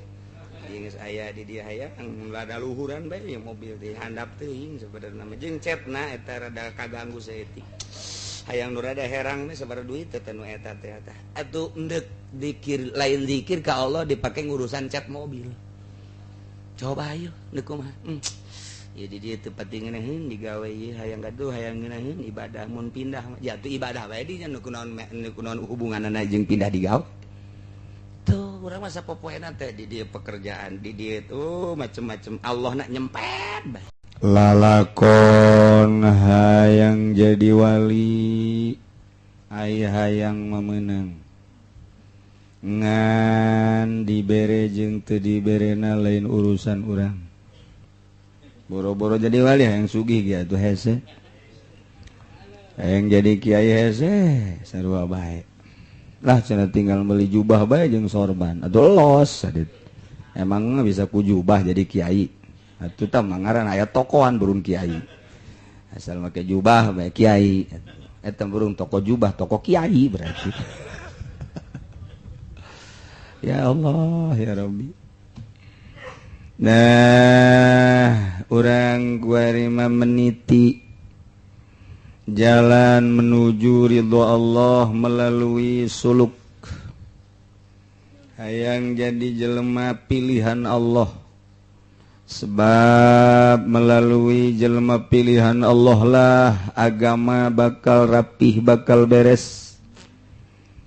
Geus aya di dieu aya rada luhuran bae ieu mobil di handap teuing sebenarna mah jeung cetna eta rada kaganggu saeutik. Hayang nu rada herang mah sabaraha duit teh nu eta teh eta. Atuh endek dikir lain dikir ka Allah dipake ngurusan cat mobil. Coba ayo deuk kumaha. Ya di dieu teu pati ngeunaheun digawe ieu hayang gaduh hayang ngeunaheun ibadah mun pindah jatuh ibadah bae di nya nu kunaon hubunganna jeung pindah digawe. Tuh urang mah sapopoena teh di dieu pekerjaan di dieu tuh macem-macem Allah nak nyempet bae. Lalakon hayang jadi wali ai hayang memenang ngan dibere jeung teu diberena lain urusan urang. Boro-boro jadi wali hayang sugih ge atuh hese. Hayang jadi kiai hese sarua bae. Lah cenah tinggal beli jubah bae jeung sorban atuh los adit. Emang bisa ku jubah jadi kiai. Atuh tah mangaran aya tokohan burung kiai. Asal make jubah bae kiai. Eta burung toko jubah, toko kiai berarti. Ya Allah, ya Rabbi. Nah, urang kuarima meniti jalan menuju ridho Allah melalui suluk. Hayang jadi jelema pilihan Allah. Sebab melalui jelema pilihan Allah lah agama bakal rapih, bakal beres.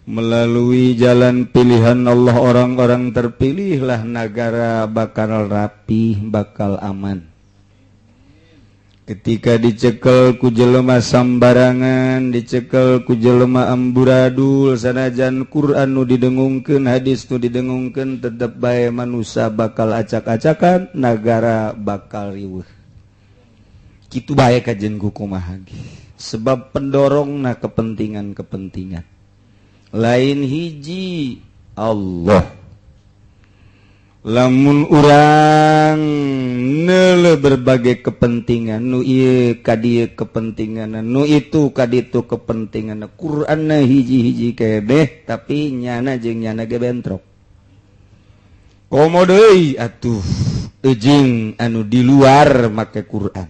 Melalui jalan pilihan Allah orang-orang terpilihlah negara bakal rapih, bakal aman. Ketika dicekel ku jelema sambarangan, dicekel ku jelema amburadul, sanajan Quran nu didengungkeun, hadis nu didengungkeun, tetep bae manusia bakal acak-acakan, negara bakal riweuh. Kitu bae kajen ku kumaha ge. Sebab pendorongna kepentingan-kepentingan. Lain hiji Allah. Lamun urang neuleuh berbagai kepentingan, nu ieu ka dieu kepentingan, nu itu ka ditu kepentingan, Qur'anna hiji-hiji kabeh tapi nyana jeung nyana ge bentrok. Komo deui atuh eujing anu di luar make Qur'an.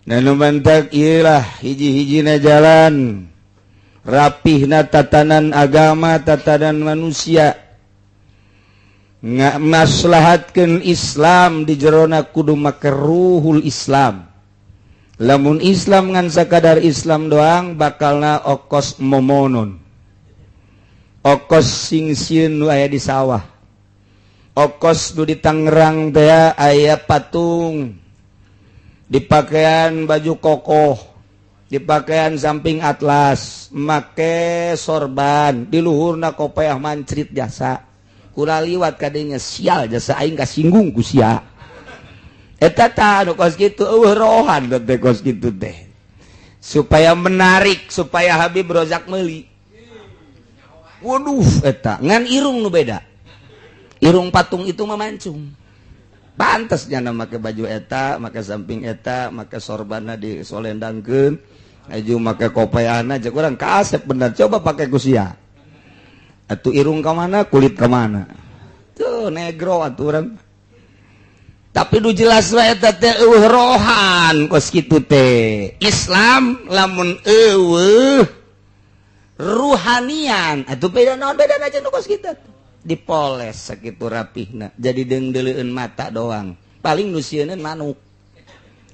Nah nu mantak ieu lah hiji-hijina jalan rapihna tatanan agama, tatanan manusia. Nggak maslahatkeun Islam di jerona kudu make ruhul Islam. Lamun Islam ngan sakadar Islam doang bakalna okos momonon. Okos sing sieun nu aya di sawah. Okos nu di Tangerang teh aya patung. Dipakaian baju kokoh, dipakaian samping atlas, make sorban, di luhurna kopeah mancrit jasa. Kula liwat kadenya sial jasa aing kasinggung ku sia. Eta tah anu kos kitu eueuh rohan teh kos kitu teh. Supaya menarik, supaya Habib Rozak meuli. Waduh eta ngan irung nu beda. Irung patung itu mah mancung. Pantes nyana make baju eta, make samping eta, make sorbanna disolendangkeun, aju make kopeahna jeung urang kasep bener coba pake ku sia. Atuh irung ka mana, kulit ka mana. Tuh negro atuh urang. Tapi du jelas wae eta teh eueuh rohan kos kitu teh. Islam lamun eueuh ruhanian atuh beda naon, beda aja nu kos kitu. Dipoles sakitu rapihna jadi deungdeuleun mata doang. Paling nu sieuneun manuk.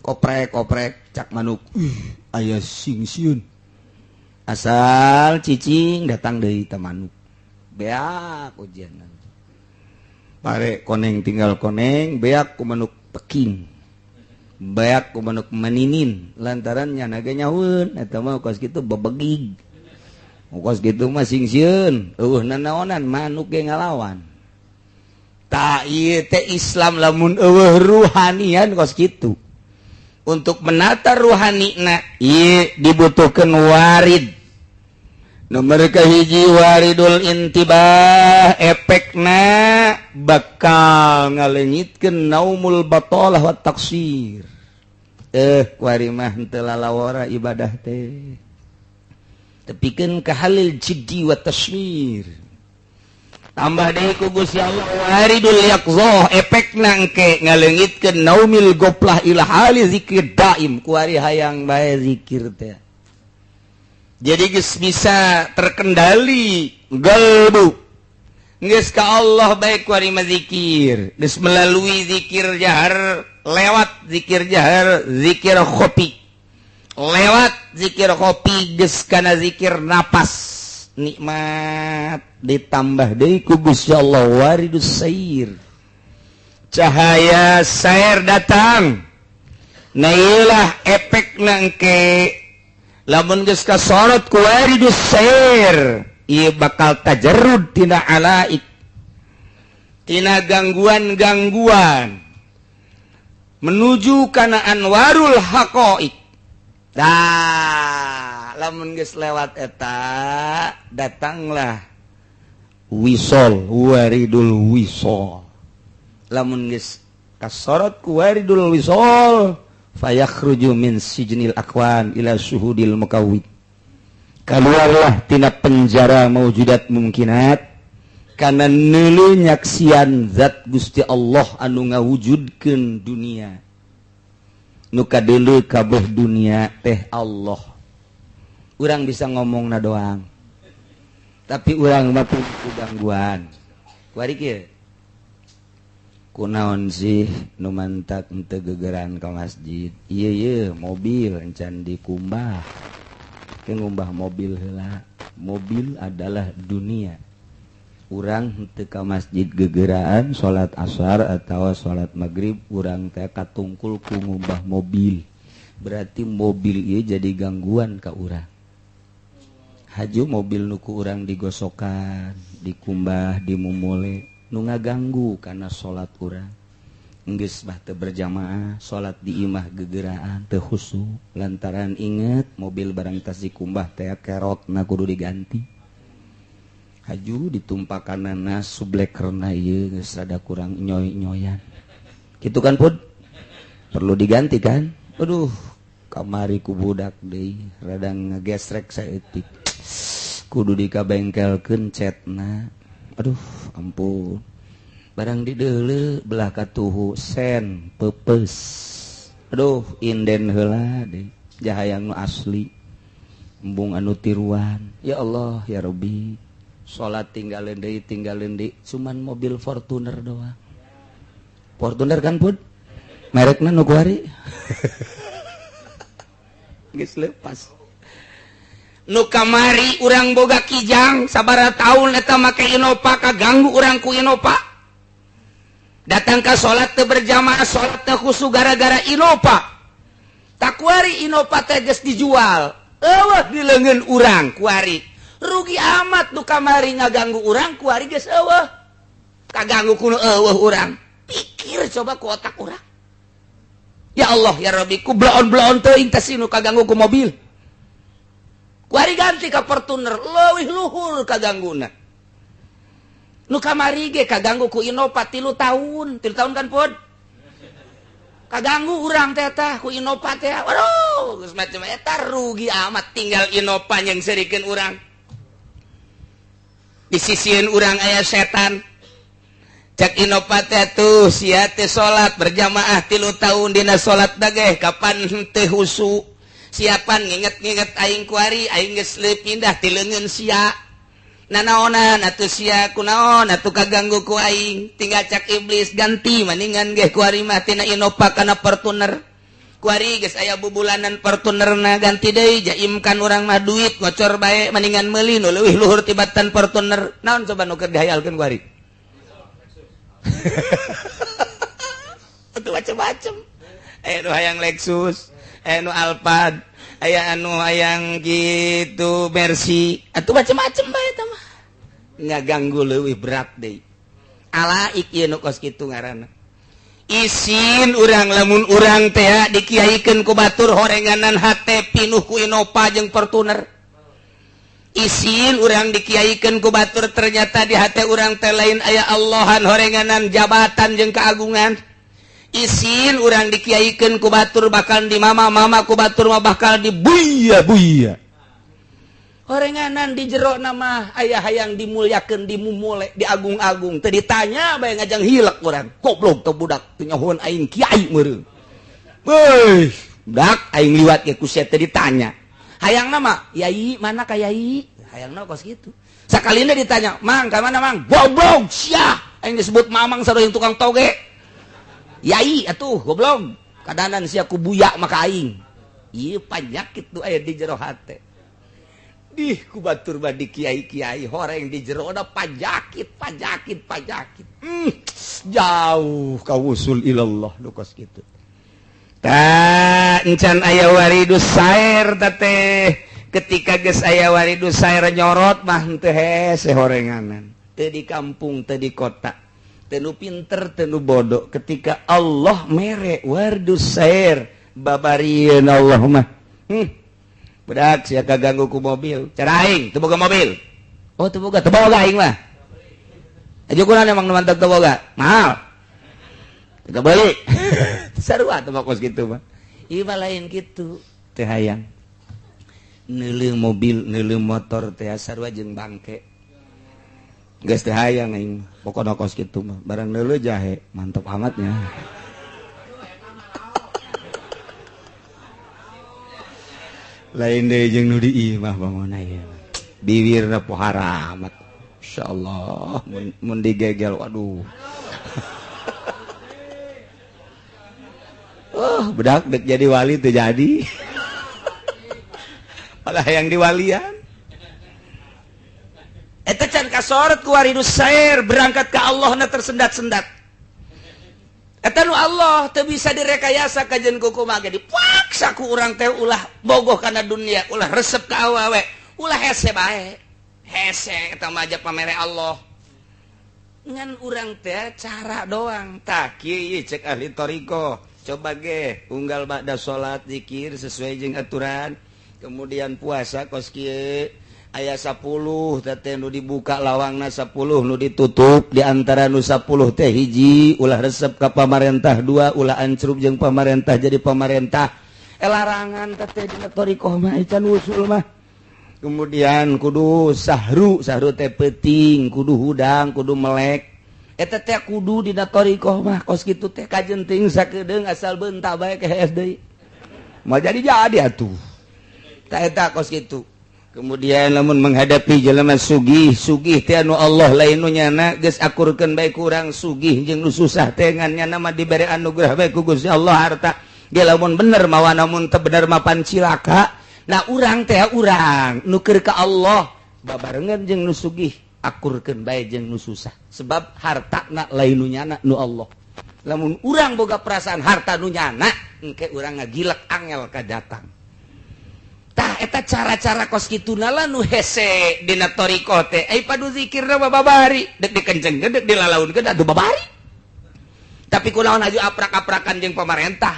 Koprek koprek cak manuk. Ih, aya sing sieun. Asal cicing datang deui teh manuk. Beak ujian. Pare koneng tinggal koneng, beak ku manuk peking, beak ku manuk meninin, lantaran nyana ge nyahueun eta mah kos kitu bebegig, kos kitu mah sing sieun, eueuh nanaonan manuk ge ngalawan. Tah ieu teh Islam lamun eueuh ruhanian kos kitu. Untuk menata ruhanina ieu dibutuhkeun warid. Nomor kahiji waridul intibah, efekna bakal ngaleungitkeun naumul batalah wa taksir. Kuari mah henteu lalawara ibadah teh. Tepikeun ka halil jiddi wa tasmir. Tambah deui ku Gusti Allah waridul yaqzah, efekna engke ngaleungitkeun naumil goflah ila hali zikir daim. Kuari hayang bae zikir teh. Jadi geus bisa terkendali galbu. Geus ka Allah baik kuari mah zikir. Geus melalui zikir jahar, lewat zikir jahar, zikir khofi. Lewat zikir khofi geus kana zikir napas. Nikmat ditambah deui ku Gusti Allah waridus sair. Cahaya sair datang. Nah ieulah efekna engke lamun geus kasorot ku waridus sair, ieu bakal tajarrud tina alaik, tina gangguan-gangguan menuju kana anwarul haqaiq. Dah, lamun geus lewat eta datanglah wisol, waridul wisol. Lamun geus kasorot ku waridul wisol, fayakhruju min sijnil akwan ila syuhudil mukawwid. Keluarlah tina penjara maujudat mumkinat kana neuleu nyaksian zat Gusti Allah anu ngawujudkeun dunia. Nu kadeuleu kabeh dunia teh Allah. Urang bisa ngomongna doang, tapi urang mah punya gangguan. Kuari kieu. Kunaon sih nu mantak henteu gegeran ka masjid? Ieu ieu mobil encan dikumbah. Ke ngumbah mobil heula. Mobil adalah dunia. Urang henteu ka masjid gegeraan salat asar atau salat maghrib, urang teh katungkul ku ngumbah mobil. Berarti mobil ieu jadi gangguan ka urang. Haju mobil nu ku urang digosokan, dikumbah, dimumule, nu ngaganggu kana salat urang. Geus mah teu berjamaah, salat di imah gegeraan teu khusyuk lantaran inget mobil barang tas dikumbah teh kerotna kudu diganti. Haju ditumpakanana sublekerna ieu geus rada kurang nyoy-nyoyan. Kitu kan Pud? Perlu diganti kan? Aduh, kamari ku budak deui rada ngegesrek saeutik. Kudu dikabengkelkeun cetna. Aduh, ampun. Barang dideuleu belah katuhu sen peupeus. Aduh, inden heula deui. Jahayang nu asli. Embung anu tiruan. Ya Allah, ya Rabbi. Salat tinggalin deui, cuman mobil Fortuner doang. Fortuner kan Pud? Merekna nu kuari. Geus lepas. Nu kamari urang boga Kijang sabaraha taun eta make Innova, kaganggu urang ku Innova. Datang ka salat teu berjamaah, salat teu khusyuk gara-gara Innova. Takuari Innova teh geus dijual. Eueuh di leungeun urang kuari. Rugi amat nu kamari ngaganggu urang kuari geus eueuh. Kaganggu ku nu eueuh urang. Pikir coba ku otak urang. Ya Allah ya Rabbi, ku bloon-bloon teuing teh si nu kaganggu ku mobil. Kuari ganti ka Fortuner, leuwih luhur kagangguna. Nu kamari ge kaganggu ku Innova 3 tahun, 3 tahun kan Pud? Kaganggu urang teh tah ku Innova teh. Waduh, geus macam eta rugi amat tinggal Innova yang serikeun urang. Di sisieun urang aya setan. Cak Innova teh tuh sia teh salat berjamaah 3 tahun dina salat dageh kapan teu husu. Siapan nginget-nginget aing kuari aing geus pindah ti leungeun sia. Nanaonan atuh sia kunaon atuh kaganggu ku aing. Tinggal cak iblis ganti maningan geh kuari mah tina Innova kana Fortuner. Kuari geus aya bubulanan Fortunerna ganti deui jaimkan urang mah duit ngocor bae maningan meuli nu leuwih luhur tibatan Fortuner. Naon coba nu keur dihayalkeun kuari? Itu macem-macem. Aya nu hayang Lexus, aya nu Alphard, aya anu hayang gitu Mercy, atuh macem-macem bae eta mah. Ngaganggu leuwih berat deui. Alaik ieu nu kos kitu ngaranna. Isin urang lamun urang teh dikiaikeun ku batur horenganan hate pinuh ku Innova jeung Fortuner. Isin urang dikiaikeun ku batur ternyata di hate urang teh lain aya Allahan horenganan jabatan jeung keagungan. Isin urang dikiaikeun ku batur bakal di mama-mama ku batur mah bakal di buya-buya. Horenganan di jero nama aya hayang dimulyakeun dimumule diagung-agung teu ditanya bae ngajang hilek urang. Goblok teu budak teu nyahoan aing kiai meureun. Weuh, budak aing liwat ge ku sia teu ditanya. Hayang nama yai mana ka yai? Hayangna kos kitu. Sakalina ditanya, "Mang, ka mana mang?" Goblok sia. Aing disebut mamang sarua tukang toge. Yai atuh goblok. Kadanan sia ku buya maka aing. Ieu panyakit nu aya di jero hate. Dih ku batur mah di kiai-kiai horeng di jero da pajakit pajakit pajakit. Jauh ka wusul ilallah nu kos kitu. Tah encan aya waridus sair teh. Ketika geus aya waridus sair nyorot mah henteu hese horenganan. Teu di kampung teu di kota. Teu nu pinter teu nu bodoh. Ketika Allah mere waridus sair babarieun Allah mah. Budak sia kaganggu ku mobil. Cara aing teu boga mobil. Oh teu boga, teu boga aing mah. Aja kunaon emang nu mantap teu boga? Mahal. Teu beuli. Sarua teh kos kitu mah. Ieu mah lain kitu. Teu hayang. Neuleuh mobil, neuleuh motor teh sarua jeung bangke. Geus teu hayang aing mah. Pokona kos kitu mah. Barang neuleuh jahe, mantap amatnya. Lain deui jeung nu di imah bangunna ieu. Biwirna pohara amat. Insyaallah mun digegel waduh. Oh, budak dek jadi wali teu jadi. Malah yang diwalian. Eta can kasorot ku waridus sair berangkat ka Allahna tersendat-sendat. Eta nu Allah teu bisa direkayasa kajen kumaha ge dipaksa ku urang teh ulah bogoh kana dunia, ulah resep ka awewe, ulah hese bae. Hese eta mah aja pamere Allah. Ngan urang teh cara doang. Tah kieu cek ahli thariqah. Coba ge unggal ba'da salat zikir sesuai jeung aturan, kemudian puasa kos kieu aya 10 teh nu dibuka lawangna 10 nu ditutup di antara nu 10 teh hiji ulah resep ka pamarentah, dua ulah ancrub jeung pamarentah jadi pamarentah. Larangan teh dina thariqah mah can usul mah. Kemudian kudu sahru, sahru teh peuting, kudu hudang, kudu melek. Eta teh kudu dina thariqah mah kos kitu teh kajenting sakedeung asal beunta bae ke hees deui. Moal jadi-jadi atuh. Tah eta kos kitu. Kemudian lamun menghadapi jelema sugih, sugih teh anu Allah lain nu nyana geus akurkeun bae ku urang sugih jeung nu susah teh ngan nyana mah dibere anugerah bae ku Gusti Allah harta. Ge lamun bener mawa namun teu bener mah pan cilaka. Nah urang teh urang nu keur ka Allah babarengan jeung nu sugih akurkeun bae jeung nu susah. Sebab hartana lain nu nyana nu Allah. Lamun urang boga perasaan harta nu nyana engke urang ngagilek angel ka datang. Tah eta cara-cara kos kitu nala nu hese dina thariqah teh. Ai padu zikirna mah babari, dek dikencengkeun dek dilalaunkeun atuh babari. Tapi kunaon aju aprak-aprakan jeung pamarentah.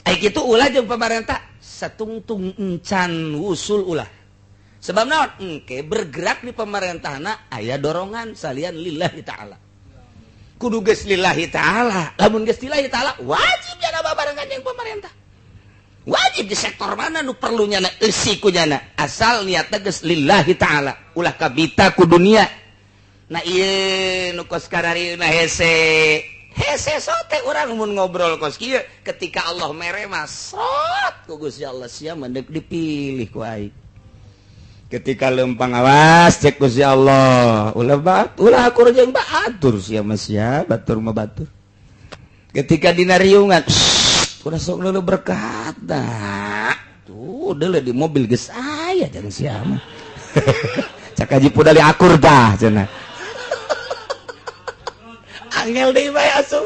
Ai kitu ulah jeung pamarentah satungtung encan usul ulah. Sebab naon? Engke bergerak di pamarentahna aya dorongan salian lillahi ta'ala. Kudu geus lillahi ta'ala. Lamun geus lillahi ta'ala wajib jana babarengan jeung pamarentah. Wajib di sektor mana nu perlunya na eusi ku nyana asal niatna geus lillahi ta'ala ulah kabita ku dunia. Nah ieu nu kos kararieuna hese. Hese sote urang mun ngobrol kos kieu ketika Allah mere mah sot ku Gusti Allah sia mendek dipilih ku aing. Ketika lempang awas cek Gusti Allah, ulah bat, ulah akur jeung batur sia mah sia, batur mah batur. Ketika dina riungan, udah sok leuleuh berkat dah. Tuh deuleuh di mobil geus aya jeung sia mah. Cak haji pudali akur dah cenah. Angel deui bae asup.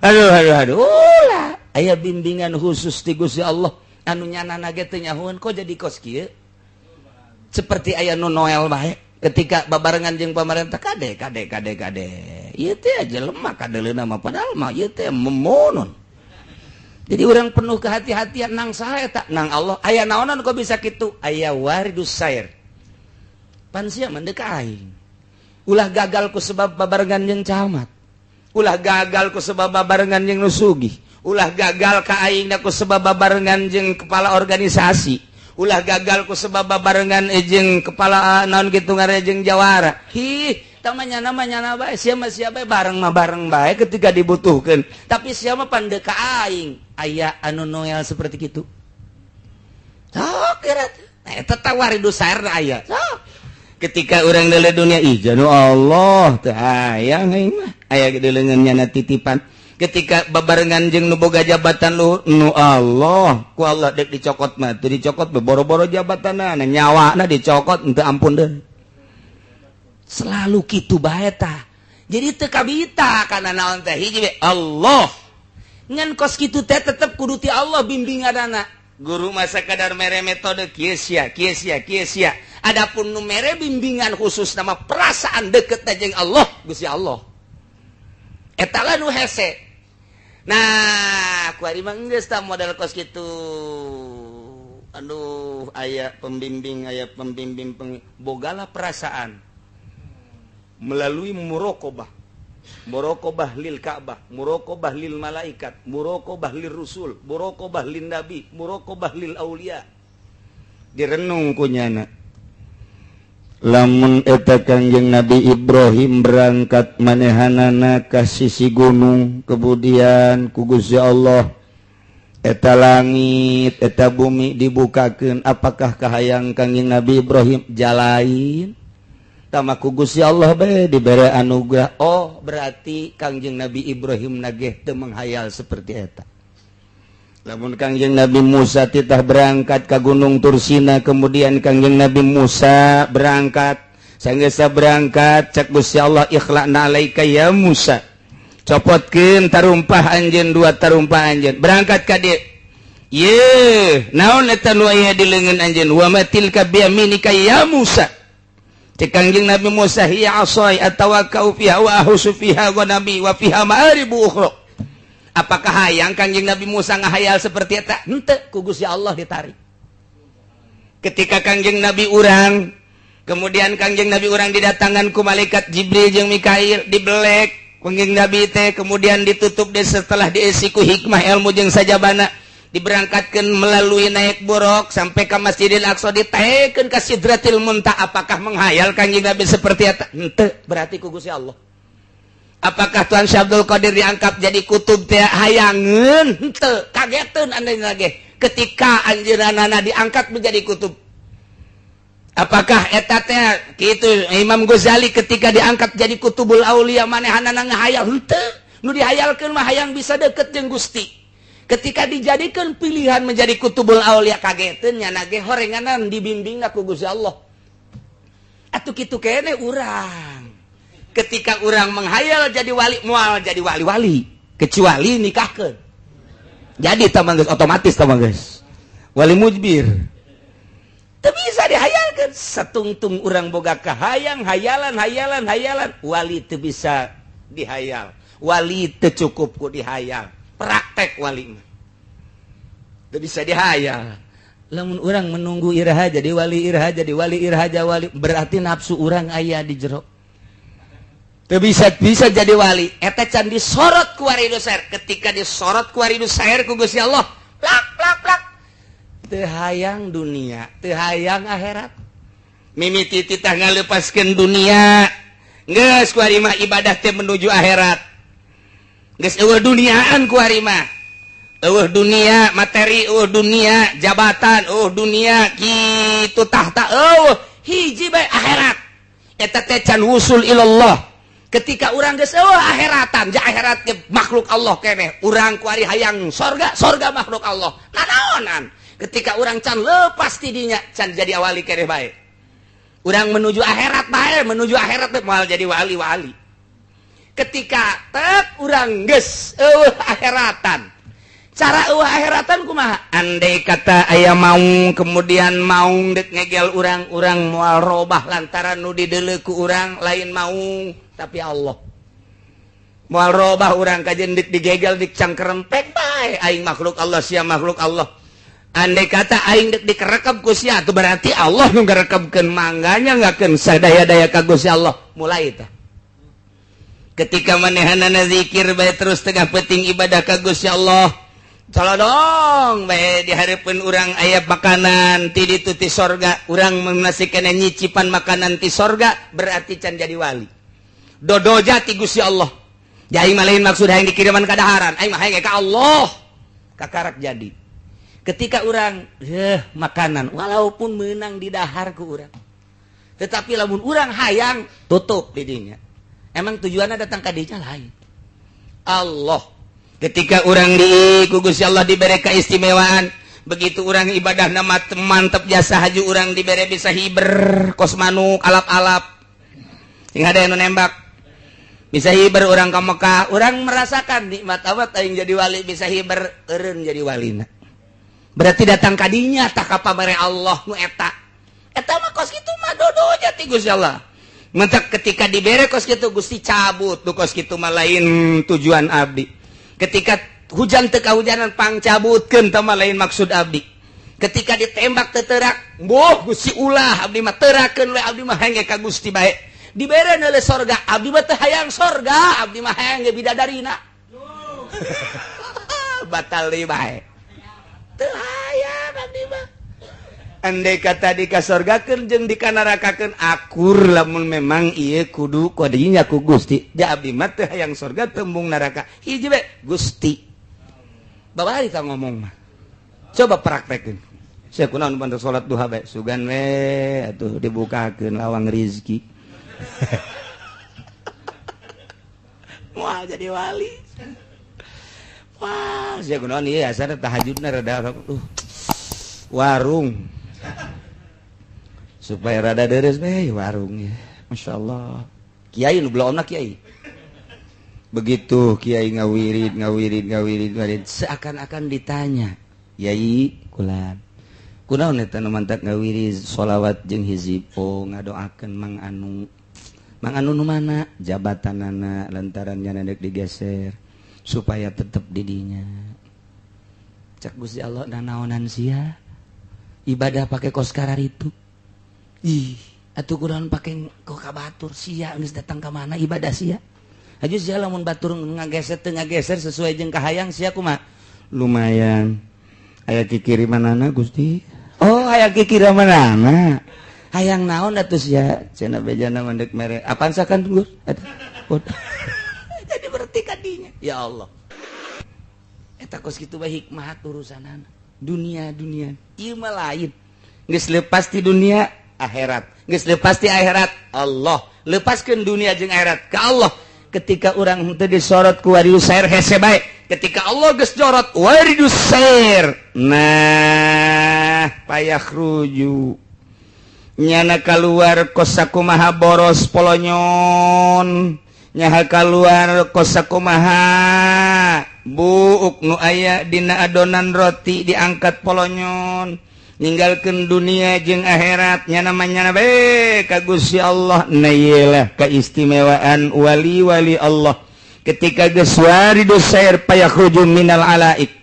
Aduh aduh aduh. Ulah aya bimbingan khusus ti Gusti Allah anu nyanana ge teu nyahoeun kok jadi kos kieu. Seperti aya nu Noel bae ketika babarengan jeung pamarentah kade kade kade kade. Ieu teh jelema kadeleuna mah padahal mah ieu teh memonon. Jadi orang penuh kehati-hatian nang saha eta nang Allah aya naonan kok bisa kitu aya waridus sair. Pan sia mah deuk aing. Ulah gagal ku sebab babarengan jeung camat. Ulah gagal ku sebab babarengan jeung nu sugih. Ulah gagal ka aing ku sebab babarengan jeung kepala organisasi. Ulah gagal ku sebab babarengan jeung kepala naon kitu ngaranna jeung jawara. Hi, tamanya namanya bae sia mah sia bae bareng mah bareng bae ketika dibutuhkeun. Tapi sia mah pan deuk ka aing. Aya anu Noel seperti kitu. Sok kira eta teh waridus sair aya. Sok. Ketika orang deuleu dunia ih janu Allah teu hayang aing mah aya deuleuneun nyana titipan. Ketika babarengan jeung nu boga jabatan luhur nu Allah ku Allah deuk dicokot mah teu dicokot boro-boro jabatanna nyawana dicokot henteu ampun deui. Selalu kitu bae tah. Jadi teu kabita kana naon teh hiji we Allah. Ngan kos kitu teh tetep kudu ti Allah bimbinganana. Guru masa kadar mere metode kieu sia kieu sia kieu sia. Adapun nu mere bimbingan khusus nama perasaan deket jeung Allah Gusti Allah. Eta lah nu hese. Nah, kuari mah geus tah model kos kitu. Aduh, aya pembimbing bogalah perasaan melalui muraqabah. Muraqabah lil Ka'bah, muraqabah lil malaikat, muraqabah lir rusul, muraqabah lin nabi, muraqabah lil aulia. Direnung ku nyana. Lamun eta Kangjeng Nabi Ibrahim berangkat manehanana ka sisi gunung kemudian ku Gusti Allah eta langit eta bumi dibukakeun apakah kahayang Kangjeng Nabi Ibrahim jalain tama ku Gusti Allah bae dibere anugerah. Oh berarti Kangjeng Nabi Ibrahim nageh teu menghayal seperti eta. Lamun Kangjeng Nabi Musa titah berangkat ke Gunung Tursina kemudian Kangjeng Nabi Musa berangkat sanggesa berangkat cek Gusti Allah ikhla'na alaika ya Musa copotkeun tarumpah anjeun dua tarumpah anjeun berangkat ka dieu ye naon eta nu aya di leungeun anjeun wa matilka biyaminika ya Musa cek Kangjeng Nabi Musa hiya asai atawakkau fiha wa ahusu fiha wa nabi wa fiha ma'aribu ukhra. Apakah hayang Kangjeng Nabi Musa ngahayal seperti eta? Henteu, ku Gusti Allah ditarik. Ketika Kangjeng Nabi urang, kemudian Kangjeng Nabi urang didatangan ku malaikat Jibril jeung Mikail, dibelek Kangjeng Nabi teh kemudian ditutup deh setelah diisi ku hikmah ilmu jeung sajabana, diberangkatkeun melalui naik buruk sampai ke Masjidil Aqsa ditaekeun ka Sidratil Muntaha. Apakah menghayal Kangjeng Nabi seperti eta? Henteu, berarti ku Gusti Allah. Apakah Tuan Syekh Abdul Qadir diangkat jadi kutub teh hayangeun? Henteu, kageteun anjeunna ge ketika anjeunna diangkat menjadi kutub. Apakah eta teh kitu Imam Ghazali ketika diangkat jadi kutubul aulia manehanana ngahayal? Henteu, nu dihayalkeun mah hayang bisa deket jeung Gusti. Ketika dijadikeun pilihan menjadi kutubul aulia kageteun nya ge horenganan dibimbingna ku Gusti Allah. Atuh kitu keneh urang. Ketika orang menghayal jadi wali, mual jadi wali-wali kecuali nikahkeun. Jadi tamang geus otomatis tamang geus. Wali mujbir. Teu bisa dihayalkeun. Satungtung urang boga kahayang, hayalan, hayalan, hayalan, wali teu bisa dihayal. Wali teu cukup ku dihayal. Praktek wali mah. Teu bisa dihayal. Lamun urang menunggu iraha jadi wali, iraha jadi wali, iraha jadi wali, berarti nafsu urang aya di jero. Teu bisa bisa jadi wali. Eta can disorot ku waridus sair. Ketika disorot ku waridus sair ku Gusti Allah, plak plak plak. Teu hayang dunia, teu hayang akhirat. Mimiti titah ngalepaskeun dunia. Geus kuari mah ibadah teh menuju akhirat. Geus eueuh duniaan kuari mah. Eueuh dunia materi, eueuh dunia jabatan, eueuh dunia kitu tahta, eueuh hiji bae akhirat. Eta teh can wusul ilallah. Ketika urang geus eueuh akhiratan, ja akhirat ge makhluk Allah keneh. Urang kuari hayang sorga, sorga makhluk Allah. Nanaonan? Ketika urang can lepas ti dinya, can jadi wali keneh bae. Urang menuju akhirat bae, menuju akhirat bae moal jadi wali-wali. Ketika tek urang geus eueuh akhiratan. Cara eueuh akhiratan kumaha? Andai kata aya maung kemudian maung dek ngegel urang, urang moal robah lantaran nu dideuleu ku urang lain maung tapi Allah. Moal robah urang kajen dek digegel dik cangkerempek bae aing makhluk Allah sia makhluk Allah. Andai kata aing dek dikerekep ku sia tuh berarti Allah nu ngarekepkeun mangganya ngakeun sadaya-daya ka Gusti Allah. Mulai tah. Ketika manehanana zikir bae terus tengah penting ibadah ka Gusti Allah. Colodong bae di hareupeun urang aya makanan ti ditu ti sorga, urang masih keneh nyicipan makanan ti sorga berarti can jadi wali. Dodoja ti Gusti Allah. Ja aing mah lain maksud hayang dikiriman ka daharan, aing mah hayang ka Allah. Kakarak jadi. Ketika urang makanan walaupun menang di dahar ku urang. Tetapi lamun urang hayang tutup di dinya. Emang tujuannya datang ka dinya lain. Allah. Ketika urang di ku Gusti Allah diberi keistimewaan, begitu urang ibadah nama mantep jasa haju urang diberi bisa hiber kos manuk alap-alap. Sing ada yang nembak. Bisa hiber urang ka Mekah, urang merasakan nikmat amat aing jadi wali bisa hiber eureun jadi walina. Berarti datang ka dinya tah ka pamere Allah nu eta. Eta mah kos kitu mah dodonya ti Gusti Allah. Mentak ketika dibere kos kitu Gusti cabut nu kos kitu mah lain tujuan abdi. Ketika hujan teu kahujanan pangcabutkeun tah mah lain maksud abdi. Ketika ditembak teu teurak, boh Gusti ulah abdi mah teurakeun we abdi mah hayang ka Gusti bae. Dibere neuleuh sorga, abdi mah teu hayang sorga, abdi mah hayang ge bidadarina. Batal deui bae. Teu hayang abdi mah. Andai kata dikasorgakeun jeung dikanarakakeun akur lamun memang ieu kudu kadinya ku Gusti. Ja abdi mah teu hayang sorga tembung neraka. Hiji we Gusti. Babari ka ngomong mah. Coba praktekeun. Sia kunaon bantu salat duha bae sugan we atuh dibukakeun lawang rizki. Moal jadi wali. Wah, sia kunaon ieu asana tahajudna rada warung. Supaya rada deres bae warungnya. Masya Allah. Kiai nu belum kiai. Begitu kiai ngawirid ngawirid ngawirid ngawirid seakan-akan ditanya, "Yai, kulan. Kunaon eta nu mantak ngawirid sholawat jeung hizib?" Oh, ngadoakeun Mang Anu. Mang Anu nu mana? Jabatanana lantaran nya dek digeser supaya tetep di dinya. Cak Gusti Allah nanaonan sia? Ibadah pakai kos karar itu. Ih, atuh kunaon pake kok ka batur sia geus datang ka mana ibadah sia? Haju sia lamun batur ngageser teu ngageser sesuai jeung kahayang sia kumaha? Lumayan. Aya kikirimanana Gusti. Oh, aya kikirimanana. Hayang naon atuh sia? Cenah bejana mendek mere. Apaan sakan Gus? Jadi berarti kadinya. Ya Allah. Eta kos kitu bae hikmah urusanana. Dunia-dunia ieu mah lain. Geus lepas ti dunia akhirat. Geus lepas ti akhirat Allah. Lepaskeun dunia jeung akhirat ka Allah. Ketika urang henteu disorot ku waridus sair hese bae. Ketika Allah geus jorot waridus sair. Nah, payakhruju. Nyana kaluar kos sakumaha boros polonyon. Nyaha kaluar kos sakumaha buuk nu aya dina adonan roti diangkat polonyon ninggalkeun dunia jeung akhirat nya namanya bae ka Gusti Allah. Nah ieulah keistimewaan wali-wali Allah. Ketika geus waridus sair payakhruju minal alaik,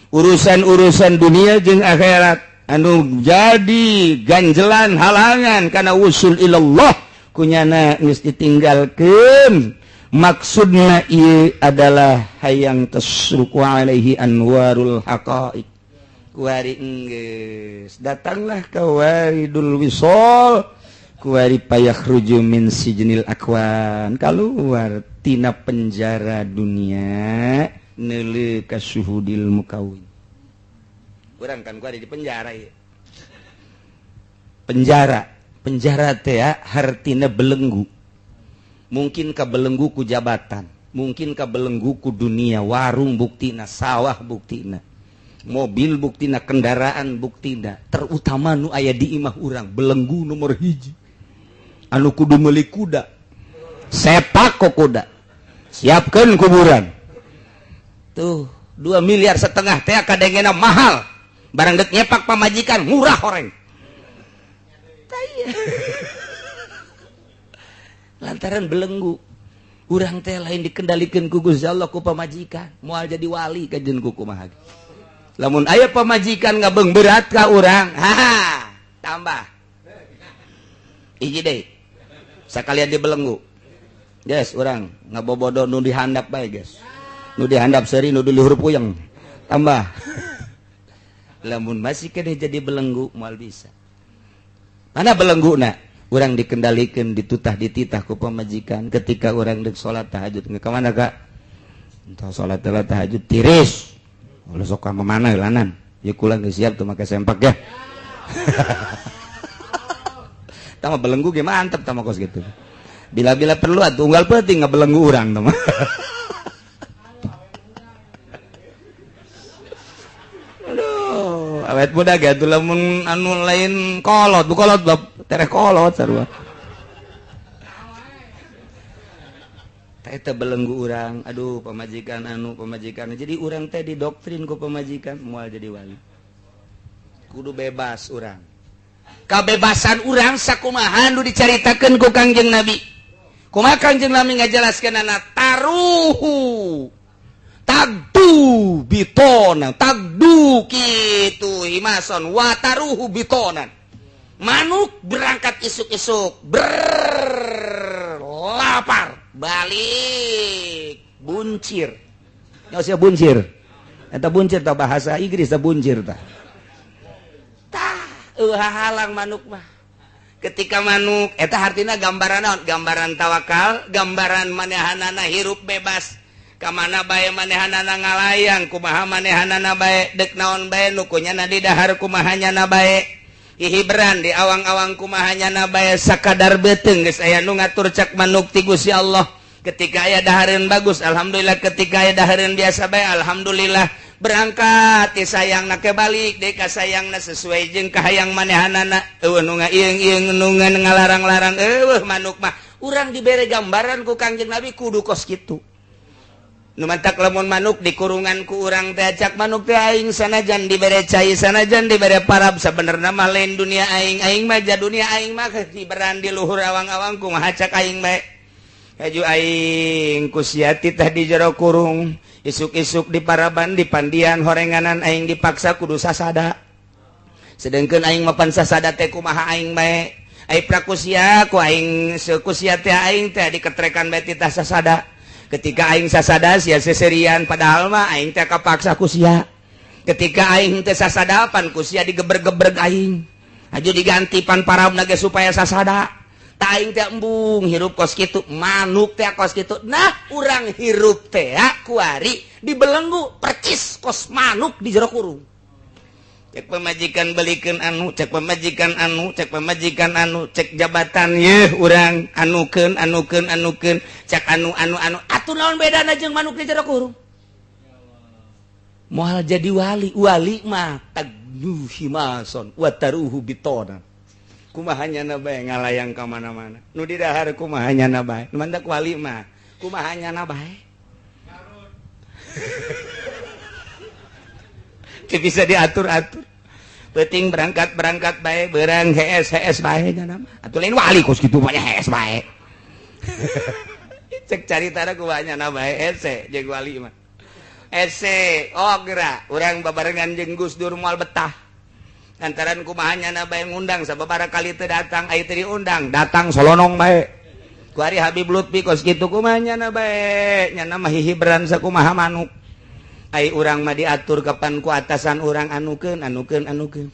urusan-urusan dunia jeung akhirat anu jadi ganjelan halangan kana wusul ilallah kunyana geus ditinggalkeun. Maksudna ieu adalah hayang tasruku alaihi anwarul haqaiq. Kuari enggeus datanglah ka waridul wisol, Kuari payakhruju min sijnil akwan, kaluar tina penjara dunia neuleuh ka syuhudil mukawin. Urang kan kuari di penjara ieu. Penjara, penjara teh hartina belenggu. Mungkin ka belenggu ku jabatan, mungkin ka belenggu ku dunia, warung buktina, sawah buktina, mobil buktina, kendaraan buktina, terutama nu aya di imah urang, belenggu nomor hiji. Anu kudu meuli kuda, sepak ku kuda, siapkeun kuburan. Tuh, 2,5 miliar teh kadengena mahal. Barang dek nyepak pamajikan murah horeng. Lantaran belenggu urang teh lain dikendalikeun ku Gusti Allah ku pamajikan, moal jadi wali kajeun ku kumaha. Lamun aya pamajikan ngabeung berat ka urang, ha tambah hiji deui sakalian dibelenggu. Guys, urang ngabobodo nu dihandap bae, guys. Nu dihandap seuri, nu di luhur puyeng. Tambah. Lamun masih kene jadi belenggu moal bisa. Mana belengguna? Urang dikendalikan, ditutah dititah ku pamajikan. Ketika urang dek salat tahajud, ka mana Kak? Entah salat tahajud tiris. Ulah sok ka mana heulanan. Ya kula geus siap tuh make sempak ya. Tama belenggu ge mantep tama kos gitu. Bila-bila perlu atuh unggal peuting ngabelenggu urang tama. Aduh, awet muda ge atuh lamun anu lain kolot, bu kolot bab tereh kolot sarua. Eta belenggu urang, aduh pamajikan anu pamajikan. Jadi urang teh didoktrin ku pamajikan moal jadi wali. Kudu bebas urang. Kabebasan urang sakumaha nu dicaritakeun ku Kangjeng Nabi. Kumaha Kangjeng Nabi ngajelaskeunana taruhu tagdu bitona, tagdu kitu himason wa taruhu bitonan. Manuk berangkat isuk-isuk berlapar balik buncir. Nya sia buncir. Eta buncir tah bahasa Inggris tah buncir tah. Tah eueuh halang manuk mah. Ketika manuk eta hartina gambaran naon? Gambaran tawakal, gambaran manehanana hirup bebas. Ka mana bae manehanana ngalayang, kumaha manehanana bae deuk naon bae nu kunyana di dahar kumaha nyana bae. Hihiberan di awang-awang kumahanya na bae sakadar beuteung geus aya nu ngatur cak manuk ti Gusti Allah. Ketika aya dahareun bagus alhamdulillah, ketika aya dahareun biasa bae alhamdulillah. Berangkat ti sayangna ke balik deui ka sayangna sesuai jeung kahayang manehanana. Eueuh nu ngaieung-ieung nu ngalarang-larang eueuh manuk mah. Urang dibere gambaran ku Kangjeng Nabi kudu kos kitu. Nu mantak lamun manuk dikurungan ku urang teh cak manuk teh aing sanajan dibere cai sanajan dibere parab sabenerna mah lain dunia aing, aing mah ja dunia aing mah hiberan di luhur awang-awang kumaha cak aing bae. Haju aing ku sia titah di jero kurung, isuk-isuk di paraban di pandian horenganan aing dipaksa kudu sasada. Sedengkeun aing mapan sasada teh kumaha aing bae. Ai prakusia ku aing sekusia teh aing teh diketrekan bae titah sasada. Ketika aing sasada sia seserian padahal mah aing teh kapaksa ku sia. Ketika aing teh sasada pan ku sia digeber-gebreg aing. Aju diganti pan parabna ge supaya sasada. Ta aing teh embung hirup kos kitu, manuk teh kos kitu. Nah, urang hirup teh kuari dibelenggu percis kos manuk di jero kurung. Cek pemajikan belikeun anu, cek pemajikan anu, cek pemajikan anu, cek jabatan yeuh urang anukeun anukeun anukeun, cek anu anu anu. Atuh naon bedana jeung manuk di jero kurung? Moal jadi wali, wali mah tagnu himason wa taruhu bitona. Kumaha nyana bae ngalayang ka mana-mana. Nu didahar kumaha nyana bae. Nu mantak wali mah kumaha nyana bae. Bisa diatur-atur. Penting berangkat-berangkat bae, berang HS-HS bae nya nama. Atuh lain wali kos kitu mah HS bae. Cek caritana kumaha nya bae hese jeung wali mah. Hese, oh geura urang babarengan jeung Gus Dur moal betah. Lantaran kumaha nya bae ngundang sababaraha kali teu datang, aya teu diundang, datang solonong bae. Ku ari Habib Lutfi kos kitu kumaha nya bae, nya mah hihiberan sakumaha manuk. Ai urang mah diatur kapan ku atasan urang anukeun anukeun anukeun.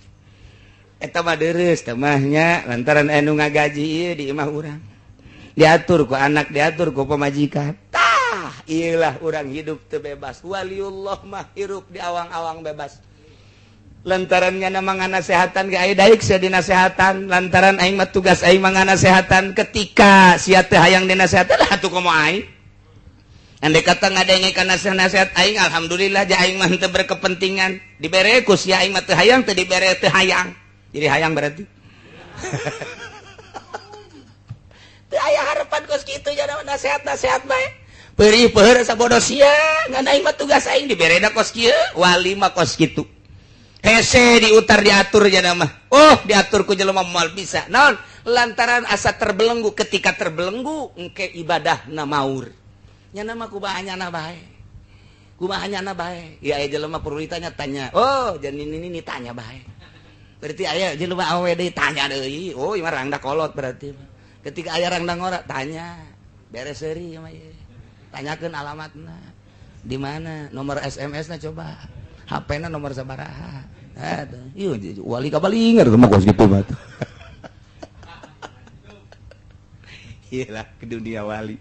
Eta mah deres teh mah nya lantaran anu ngagaji ieu di imah urang. Diatur ku anak, diatur ku pamajikan. Tah, ieulah urang hidup teu bebas. Waliullah mah hirup di awang-awang bebas. Lantaran nyana manganasehatan ge aya daik sia dinasehatan, lantaran aing mah tugas aing manganasehatan ketika sia teu hayang dinasehatan lah atuh komo aing. Andai kata ngadenge kana nasihat aing alhamdulillah ja aing mah teu berkepentingan, dibere ku sia aing mah teu hayang, teu dibere teu hayang. Jadi hayang berarti. Teu aya harapan kos kitu jana nasihat-nasihat bae. Perih peueur sabodo sia, ngan aing mah tugas aing diberena kos kieu, wali mah kos kitu. Hese diutar diatur jana mah. Oh, diatur ku jelema moal bisa. Naon? Lantaran asa terbelenggu, ketika terbelenggu engke ibadahna maur. Nyana mah kumaha nyana bae. Kumaha nyana bae. Ya aya jelema perlu ditanya tanya. Oh, jangan ini tanya bae. Berarti aya jelema awewe deui tanya deui. Oh, ieu mah rangda kolot berarti. Ketika aya rangda ngora tanya. Beres seuri ieu mah ieu. Tanyakeun alamatna. Di mana? Nomor SMS-na coba. HP-na nomor sabaraha. Aduh, ieu wali kabalinger mah kos kitu mah. Iyalah ke dunia wali.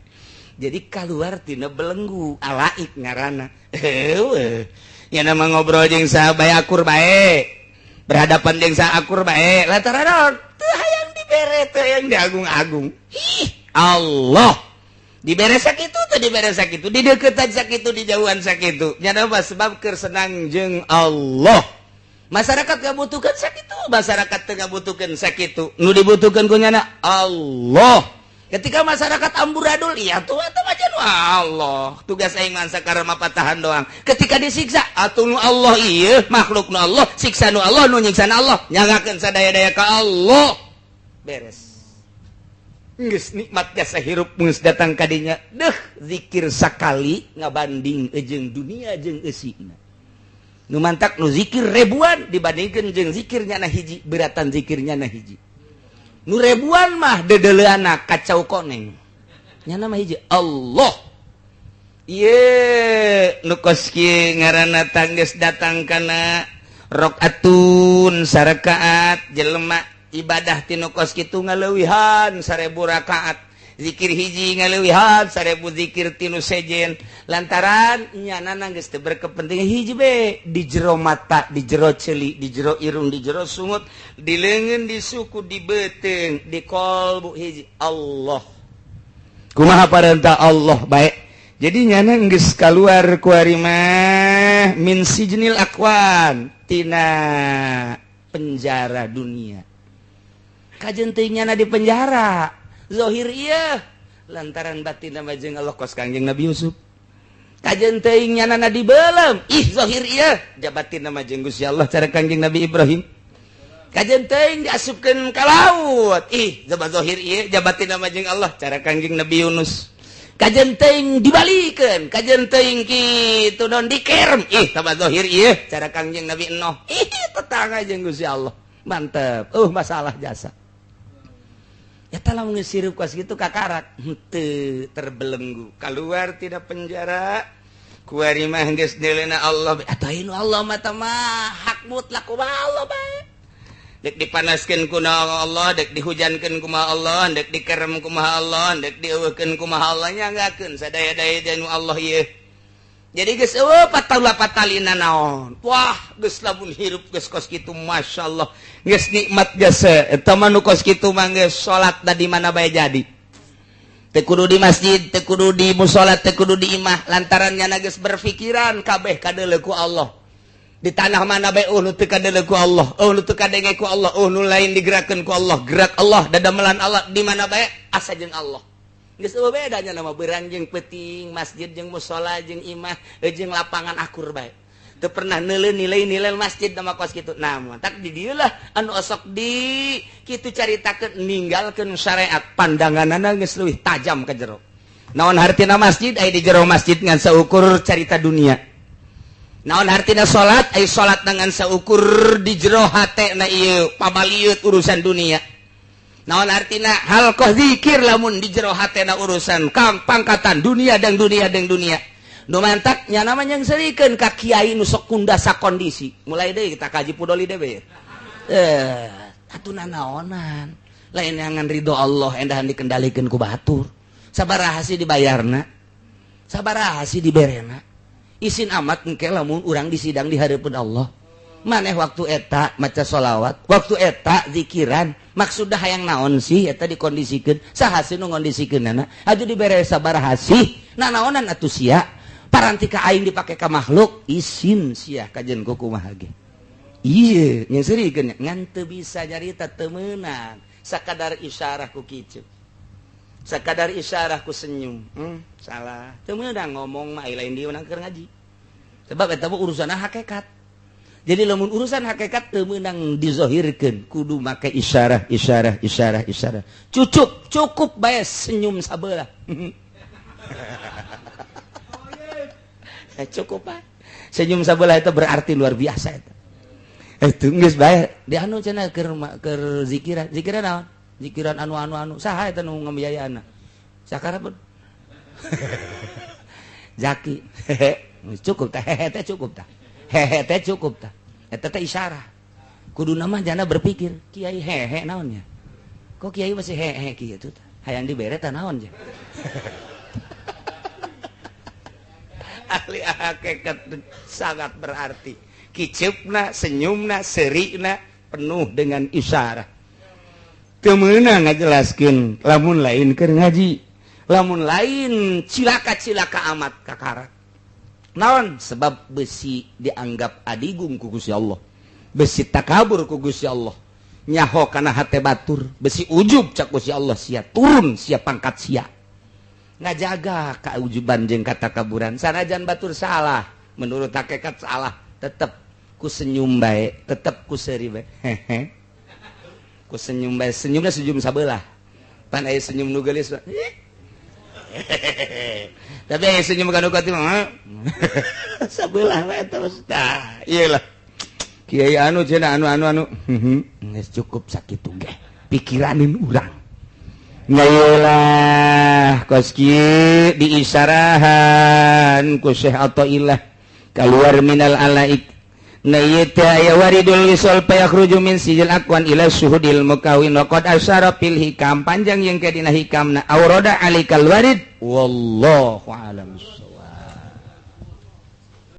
Jadi keluar tina belenggu alaik ngaranna. Heueuh. Nya nama ngobrol jeung saha bae akur bae. Berhadapan jeung saha akur bae. Lantaran teu hayang dibere, teu hayang diagung-agung. Ih, Allah. Dibere sakitu teu dibere sakitu, dideuketan sakitu, dijauhan sakitu. Nya nama sebab keur senang jeung Allah. Masyarakat ngabutuhkeun sakitu, masyarakat teu ngabutuhkeun sakitu. Nu dibutuhkeun ku nyana Allah. Ketika masyarakat amburadul, iya tuh atau aja Allah. Tugas aing mah sakarama patahan doang. Ketika disiksa, atuh nu Allah ieu, makhluk nu Allah, siksa nu Allah, nu nyiksa Allah, nyangakeun sadaya-daya ka Allah. Beres. Geus nikmat jasa hirup geus datang ka dinya. Deuh, zikir sakali ngabanding jeung dunia jeung eusina. Nu mantak nu zikir ribuan dibandingkeun jeung zikir nyana hiji, beratan zikir nyana hiji. Nu ribuan mah dedeleana kacau koneng. Nyana mah hiji Allah. Ieu nu kos kieu ngaranna tanggeus datang kana rakaatun sarakaat jelema ibadah tinu kos kitu ngaleuwihan 1000 rakaat. Zikir hiji ngaleuwihan 1000 zikir tinu sejen. Lantaran nyana geus teu berkepentingan hiji be di jero mata, di jero ceuli, di jero irung, di jero sungut, di leungeun, di suku, di beuteung, di kolbu hiji Allah. Kumaha parentah Allah bae. Jadi nyana geus kaluar ku ari mah min sijnil akwan tina penjara dunia. Kajen teuing nyana di penjara. Zohir iya lantaran batin nama jeung Allah kos Kangjeng Nabi Yusuf. Kajen teuing nyanana dibelem, ih zohir iya jabatin nama jeung Gusti Allah cara Kangjeng Nabi Ibrahim. Kajen teuing diasupkeun ka laut, ih jabat zohir iya jabatin nama jeung Allah cara Kangjeng Nabi Yunus. Kajen teuing dibalikeun, kajen teuing kitu non dikerem, ih jabat zohir iya cara Kangjeng Nabi Nuh. Ih tetangga jeung Gusti Allah. Mantep. Masalah jasa. Ya lamun geus hirup kos kitu kakarak henteu terbelenggu keluar tidak penjara kuari mah geus nilena Allah atuh nu Allah mah mah hak mutlak kumaha Allah bae dek dipanaskeun ku Allah dek dihujankeun kumaha Allah dek dikerem kumaha Allah dek dieuweuhkeun kumaha Allah nyanggakeun sadaya-daya nu Allah ieu. Jadi geus eueuh pataulah patalina naon. Wah, geus lamun hirup geus kos kitu masyaallah. Geus nikmat jasa. Eta mah nu kos kitu mah geus salat da di mana bae jadi. Teu kudu di masjid, teu kudu di musala, teu kudu di imah. Lantaran nyana geus berpikiran kabeh kadeuleu ku Allah. Di tanah mana bae nu teu kadeuleu ku Allah, nu teu kadenge ku Allah, nu lain digerakkeun ku Allah, gerak Allah, dadamelan Allah di mana bae asa jeung Allah. Geus eueuh bedanya nama beurang jeung peuting, masjid jeung musala jeung imah jeung lapangan akur bae. Teu pernah neuleuh nilai-nilai masjid nama kos kitu. Nah, mantak di dieu lah anu osok di kitu caritakeun ninggalkeun syariat pandanganana geus leuwih tajam ka jero. Naon hartina masjid aya di jero masjid ngan saukur carita dunia. Naon hartina salat aya salat ngan saukur di jero hatena ieu pabaliut urusan dunia. Naon artina halqah zikir lamun di jero hatena urusan kang pangkatan dunia dan dunia dan dunia. Nu mantak nya nama nyangserikeun ka kiai nu sok kunda sakondisi. Mulai deui kita kaji pudoli deui. Atuh nanaonan lain ngan ridho Allah endahan dikendalikeun ku batur. Sabaraha sih dibayarna? Sabaraha sih diberena? Isin amat engke lamun urang disidang di hareupeun Allah. Maneh waktu eta maca sholawat, waktu eta zikiran, maksudna hayang naon sih eta dikondisikeun? Saha sih nu ngondisikeunana? Atuh dibere sabaraha sih? Nanaonan atuh sia? Paranti ka aing dipake ka makhluk, isin sia kajen ku kumaha ge. Ieu nyeserikeun ngan teu bisa nyarita teu meunang, sakadar isyarah ku kicu. Sakadar isyarah ku senyum. Salah. Teu meunang ngomong mah lain di urang keur ngaji. Sebab eta mah urusanna hakikat. Jadi lamun urusan hakikat teu meunang dizohirkeun, kudu make isyarah, isyarah, isyarat, isyarat. Cukup, cukup bae senyum sabelah. Cukup bae. Senyum sabelah itu berarti luar biasa eta. Itu geus bae di anu cenah keur zikiran. Zikiran naon? Zikiran anu anu anu. Saha eta nu ngabiayaanna? Sakarep. Zaki. Cukup tah, hehe teh cukup tah. Hehe teh cukup tah. Eta teh isyarah. Kudu nama jana berpikir, kiai hehe naonnya? Kok kiai masih hehe kieu tah? Hayang dibere tah naon je? Ahli hakikat sangat berarti. Kiceupna, senyumna, serina penuh dengan isyarah. Teu meunang ngajelaskeun lamun lain keur ngaji. Lamun lain cilaka-cilaka amat kakara. Naon sebab besi dianggap adigung ku Gusti Allah. Besi takabur ku Gusti Allah. Nyaho kana hate batur, besi ujub cak Gusti Allah sia turun sia pangkat sia. Ngajaga kaujuban jeung katakaburan. Sanajan batur salah, menurut hakikat salah, tetep ku senyum bae, tetep ku seuri bae. Hehe. Ku senyum bae, senyumna senyum sabelah. Pan aya senyum nu geulis. Tapi aya senyum ka nu katilu mah sabelah we terus tah. Ieu lah. Kiai anu cenah anu anu anu. Geus cukup sakitu ge. Pikiranin urang. Ngayelah kos kieu diisyarahan ku Syekh Athaillah kaluar minal alaik. Na ieu teh aya waridul wisol payakhruju min sijil akwan ila syuhudil mukawin wa qad asyara fil hikam panjang yang ke dina hikamna aurada alikal warid wallahu alam.